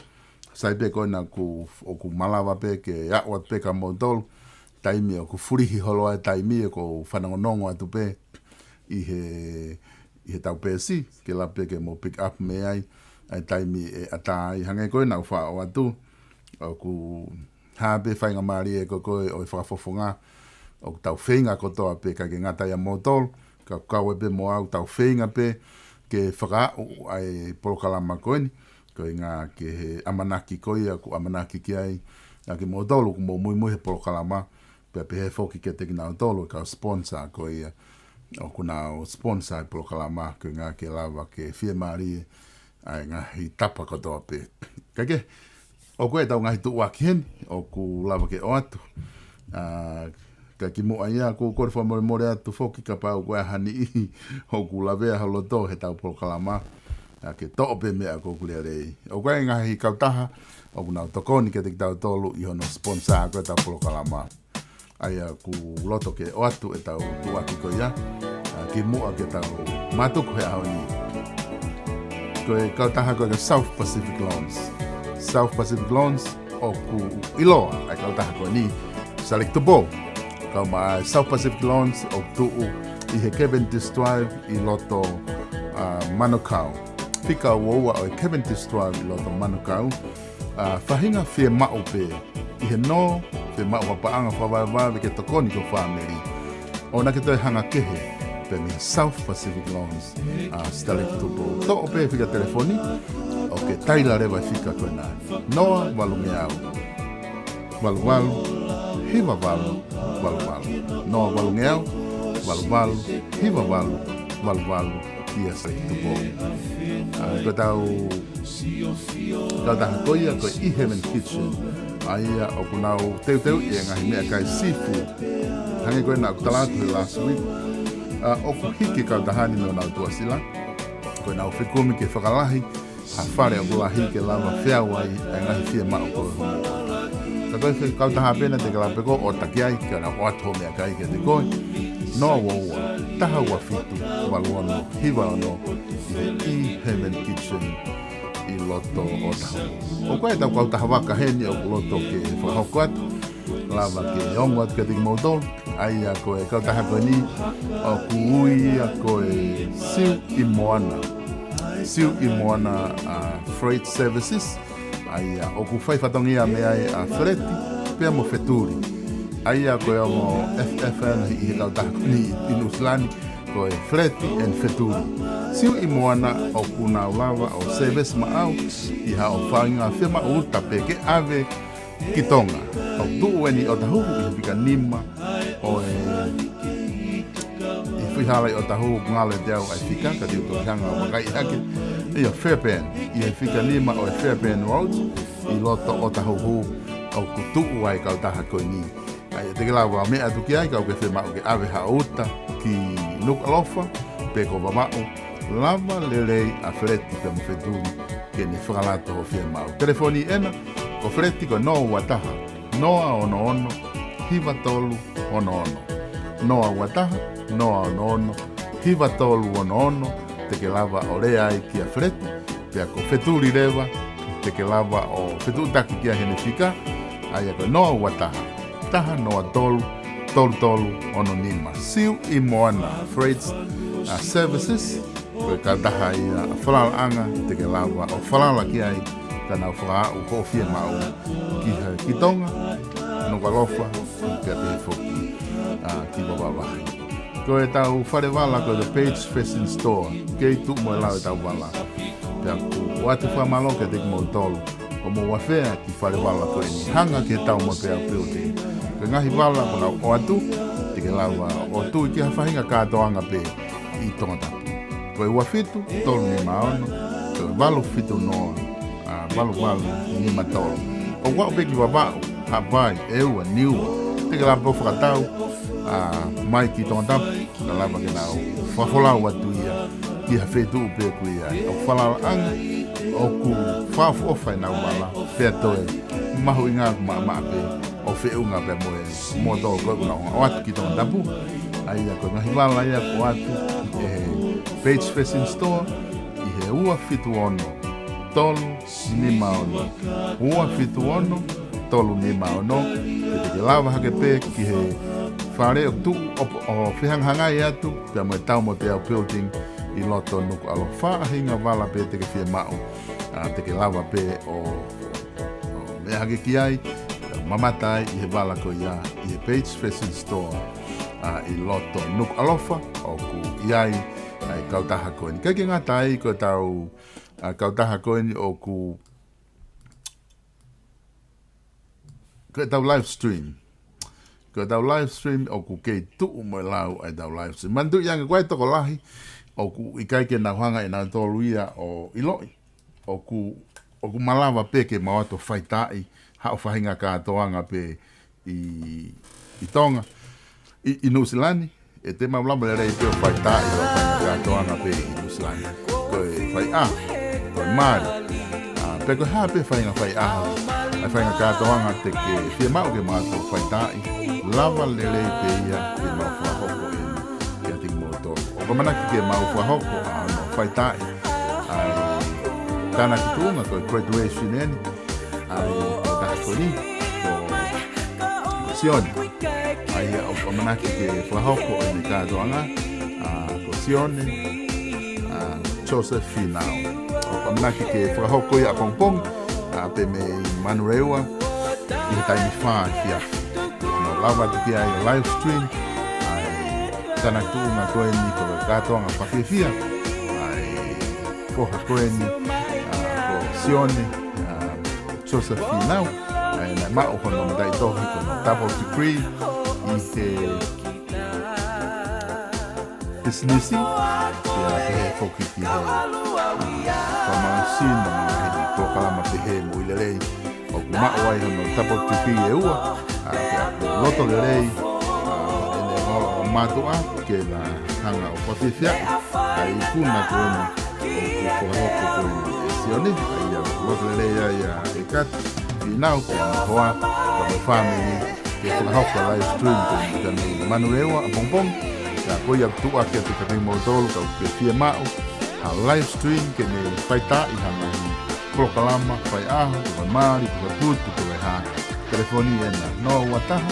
Sai pē ko ena ʻoku, ʻoku malava pē ke aʻu atu pē kia moutolu, taimi ʻoku fulihi holo ai e taimi, ʻoku ou fanongonongo atu pē ʻi he, ʻi heʻetau peesi, ke lava pē ke mou pick up mei ai ʻa e taimi ʻe ʻatā ai. Hangē ko ena ʻoku faʻa ʻoatu, ʻoku hā pē faingamālie ko ē ʻo e fakafofonga, ʻoku tau feinga kotoa pē, ʻikai ke ngata ʻia moutolu, ka ʻoku kau ai pē mo au, tau feinga pē ke fakaaʻu ʻa e polokalama ko eni, koeʻuhi ke he ʻamanaki ko ia ʻoku ʻamanaki ki ai ʻa kimoutolu ʻoku mou muimui he polokalama, pea pehē foki kiate kinautolu e kau sponsor ko ia ʻoku nau sponsor e polokalama, koeʻuhi ke lava ke fiemālie ʻa e ngaahi tapa kotoa pē. Kae kehe, ʻoku ʻi ai ʻetau ngaahi tuʻuaki heni ʻoku lava ke ʻoatu. ʻA, ka kimuʻa ia, ʻoku ou kole fakamolemole atu foki kapau ʻoku ʻi ai ha niʻihi ʻoku lavea ho loto heʻetau polokalama, ʻa, ke toʻo pē meʻa ʻoku lelei. ʻOku ʻi ai e ngaahi kautaha ʻoku nau tokoni kiate kitautolu ʻi hono sponsor ko ē ʻetau polokalama. ʻA ia ʻoku ou loto ke ʻoatu ʻetau tuʻuaki ko ia, ʻa, kimuʻa ke tau mātuku he ʻaho ni. Ko e kautaha ko ē ko e South Pacific Loans. South Pacific Loans, ʻoku ʻiloa ʻa e kautaha ko eni, Select to Borrow. Kau mai South Pacific Loans ʻoku tuʻu ʻi he Cavendish Drive ʻi loto, ʻa, Manukau. Fika ua ua ʻo e Cavendish Drive ʻi loto Manukau. ʻA, faʻahinga fiemaʻu pē ʻi he nō, fiemaʻu ha paʻanga fakavaivai ke tokoni ki ho fāmili, ʻoua naʻá ke toe hanga kehe pē mei he South Pacific Loans, ʻa, Select to Borrow. Toʻo pē fika telefoni, ʻo ke taila leva e fika ko ena. Noa valungeau, valu valu, hiva valu, valu valu. Noa valungeau, valu valu, hiva valu, valu valu. Kia Select to Borrow. ʻA, ko ʻetau kautaha ko ia ko e E Heaven Kitchen. ʻA ia ʻoku nau teuteuʻi e ngaahi meʻakai seafood. Hangē ko ena ʻoku tala atu he last week, ʻa, ʻoku hiki e kautaha ni mei honau tuʻasila. Ko ʻenau fekumi ke fakalahi ha fale ʻoku lahi ke lava feau ai ʻa e ngaahi fiemaʻu ko ē hoʻomou ʻota. Ka ko e kautaha pē ena te ke lava pē koe ʻo ʻota ki ai, ke nau ʻoatu hoʻo meʻakai kiate koe. Noa ua ua, taha ua fitu, valu ono, hiva ono, ʻi he E Heaven Kitchen ʻi loto ʻOtahuhu. ʻOku ʻi ai ʻetau kautaha vaka heni ʻoku ou loto ke fakahoko atu, lava ke ongo atu kiate kimoutolu. ʻA ia ko e kautaha ko eni ʻoku ui ia ko e Siu ʻi Moana. Siu ʻi Moana, ʻa, Freight Services. ʻA ia ʻoku fai fatongia mei ai ʻa Feleti pea mo Fetuli. ʻA ia ko e ongo F F N ʻi he kautaha ko eni ʻi Nuʻusila ni, ko e Feleti and Fetuli. Siu ʻi Moana ʻoku nau lava ʻo service maʻau ʻi haʻo faʻahinga fiemaʻu uta pē ke ʻave ki Tonga. ʻOku tuʻu eni ʻi ʻOtahuhu ʻi he fika nima ʻo e, ʻi he fuʻu hala ʻi ʻOtahuhu, ngalo ʻiate au ʻa e fika, ka te u toki hanga ʻo vakaiʻi hake. ʻIo, Fairbairn, ʻi he fika nima ʻo e Fairbairn Road, ʻi loto ʻOtahuhu, ʻoku tuʻu ai e kautaha ko eni. ʻA ia te ke lava ʻo meʻa atu ki ai, kapau ʻoku ke fiemaʻu ke ʻave haʻo uta ki Nukuʻalofa, pe ko Vavaʻu, lava lelei ʻa Feleti pea mo Fetuli ke ne fakalato hoʻo fiemaʻu. Telefoni ena ko Feleti ko e noa ua taha, noa ono ono, hiva tolu ono ono. Noa ua taha, noa ono ono, hiva tolu ono ono, te ke lava ʻo lea ai kia Feleti, pea ko Fetuli leva, te ke lava ʻo fetuʻutaki ki ai heʻene fika, ʻa ia ko e noa ua taha, taha noa tolu, tolu tolu ono nima. Siu ʻi Moana Freight, ʻa, Services, ko e kautaha ia ʻa e falalaʻanga, te ke lava ʻo falala ki ai, ka nau fakaaʻu hoʻo fiemaʻu ki he, ki Tonga, Nukuʻalofa, pea pehē foki, ʻa, ki Vavaʻu. Ko ʻetau fale vala ko e The Page Fashion Store, kei tuʻu mo e lau ʻetau vala. Pea ʻoku ou ʻoatu e fakamālō kiate kimoutolu ʻoku mou ʻafea ki he fale vala ko eni, hanga ki he Taumoepeau Building. Ko e ngaahi vala ʻoku nau ʻoatu, te ke lava ʻo tui ki ha faʻahinga kātoanga pē ʻi Tongatapu. Ko e ua fitu tolu nima ono, ko e valu fitu noa, ʻa, valu valu nima tolu. ʻOku aʻu pē ki Vavaʻu, Haʻapai, ʻEua, Niua, te ke lava ʻo fakatau, ʻa, mai ki Tongatapu, ka lava ke nau fakafolau atu ia ki ha feituʻu pē ʻoku ʻi ai. ʻOku falalaʻanga, ʻoku fakaʻofoʻofa ʻenau vala, pea toe mahuʻinga, ʻoku maʻamaʻa pē ʻo feʻunga pea mo e mōtolo ko ē ʻoku nau ʻoatu ki Tongatapu. ʻA ia ko e ngaahi vala ia ʻoku ʻoatu ʻe he Page Fashion Store ʻi he ua fitu ono, tolu nima ono, ua fitu ono, tolu nima ono. Pea te ke lava hake pē ki he fale ʻoku tuʻu ʻo, ʻo fehangahangai atu pea mo e Taumōteo Building ʻi loto Nukuʻalofa. Faʻahinga vala pē te ke fiemaʻu, ʻa, te ke lava pē ʻo, ʻo meʻa hake ki ai, mamata ai ʻi he vala ko ia ʻi he Page Fashion Store, ʻa, ʻi loto Nukuʻalofa. ʻOku ʻi ai ʻa e kautaha ko eni. ʻIkai ke ngata ai, ko ʻetau, ʻa, kautaha ko eni ʻoku, ko ʻetau live stream. Ko ʻetau live stream ʻoku kei tuʻu mo e lau ʻa ʻetau live stream. Manatuʻi ange ko e tokolahi ʻoku ʻikai ke nau hanga ʻe nautolu ia ʻo ʻiloʻi ʻoku, ʻoku malava pē ke mau ō atu ʻo faitaaʻi haʻo faʻahinga kātoanga pē ʻi, ʻi Tonga, ʻi, ʻi Nuʻusila ni. ʻE te mau lava lelei pē ʻo faitaaʻi haʻo faʻahinga kātoanga pē ʻi Nuʻusila ni. Ko e faiʻaho, ko e mali, ʻa, pe ko e hā pē faʻahinga faiʻaho, ʻa e faʻahinga kātoanga te ke fiemaʻu ke mau ō atu ʻo faitaaʻi, lava lelei pē ia ke mau fakahoko eni kiate kimoutolu. ʻOku ʻamanaki ke mau fakahoko ʻa hono faitaaʻi ʻa e tānaki tuʻunga, ko e graduation eni ʻa e kautaha ko eni, ko Sione. ʻA ia ʻoku ʻamanaki ke fakahoko ʻene kātoanga, ʻa, ko Sione, ʻa, Joseph Finau. ʻOku ʻamanaki ke fakahoko ia ʻapongipongi, ʻa, pē mei Manurewa ʻi he taimi fā efiafi. Nau lava atu ki ai ʻo live stream ʻa e tānaki tuʻunga ko eni, ko e kātoanga fakafiefia ʻa e foha ko eni, ʻa, ko Sione, ʻa, Joseph Finau, ʻa ia naʻe maʻu hono mataʻitohi ko hono double degree ʻi he pisinisi, pea pehē foki ki he, ʻa, fakamālohisino mo e ngaahi polokalama pehē mo e lelei. ʻOku maʻu ai hono double degree ʻe ua, ʻa, pea ʻoku loto lelei, ʻa, ʻene ʻalu ʻo mātuʻa ke na hanga ʻo fakafiefia ʻa e ikuna ko eni ʻoku fakahoko ko eni ʻe Sione. ʻA ia ʻoku loto lelei ai ʻa e kati Finau pea mo e hoa pea mo e fāmili ke fakahoko live stream ko eni mei Manurewa ʻapongipongi. Ka ko ia ʻoku tuʻu ʻaki atu kiate kimoutolu ka ʻoku ke fiemaʻu ha live stream ke ne faitaaʻi ha ngaahi polokalama faiʻaho, pe ko e mali, pe ko e putu, pe ko e hā. Telefoni ena noa ua taha,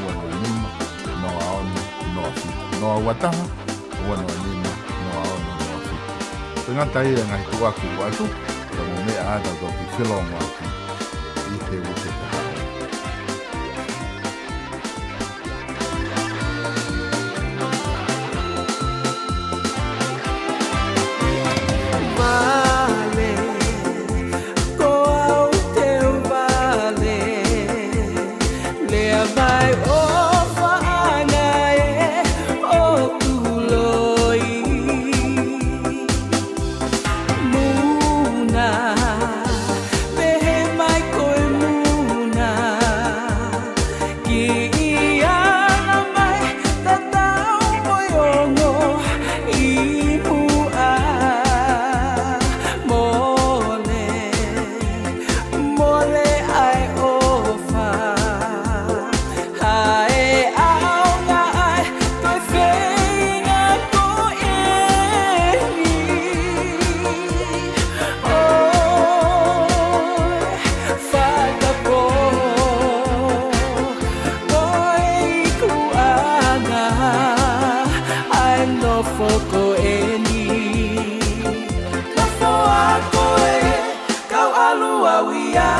ua noa nima, noa ono, noa fitu. Noa ua taha, ua noa nima, noa ono, noa fitu. Ko e ngata ia e ngaahi tuʻuaki ʻoku ʻoatu, ka mou meʻa ā tau toki felōngoaki ʻi he uike kahaʻu. Vale, ko au te u vale, lea mai ʻofa ʻana ē ʻo tuloi. Muna, pehē mai ko e muna, kiʻi ʻana mai tatau mo e ongo ʻi muʻa. Mole, mole ʻa e ʻofa, ʻa e ʻaonga ʻa e toe feinga ko eni. ʻOi, fakapō, ko e ikuʻanga ʻa e nofo ko eni. Nofo ā koe, kau ʻalu au ia.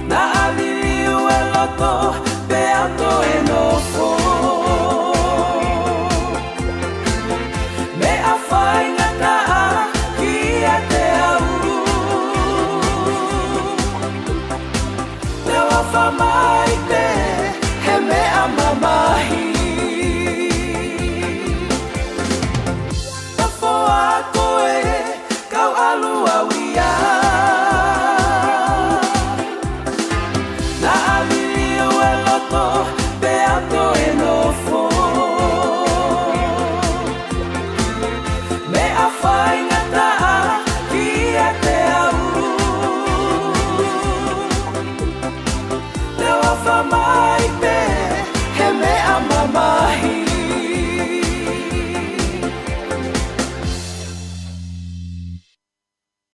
Naʻa liliu e loto pea toe nofo. Meʻa faingataʻa kiate au. Te u ʻofa mai pē he meʻa mamahi. Nofo ā koe, kau ʻalu au ia.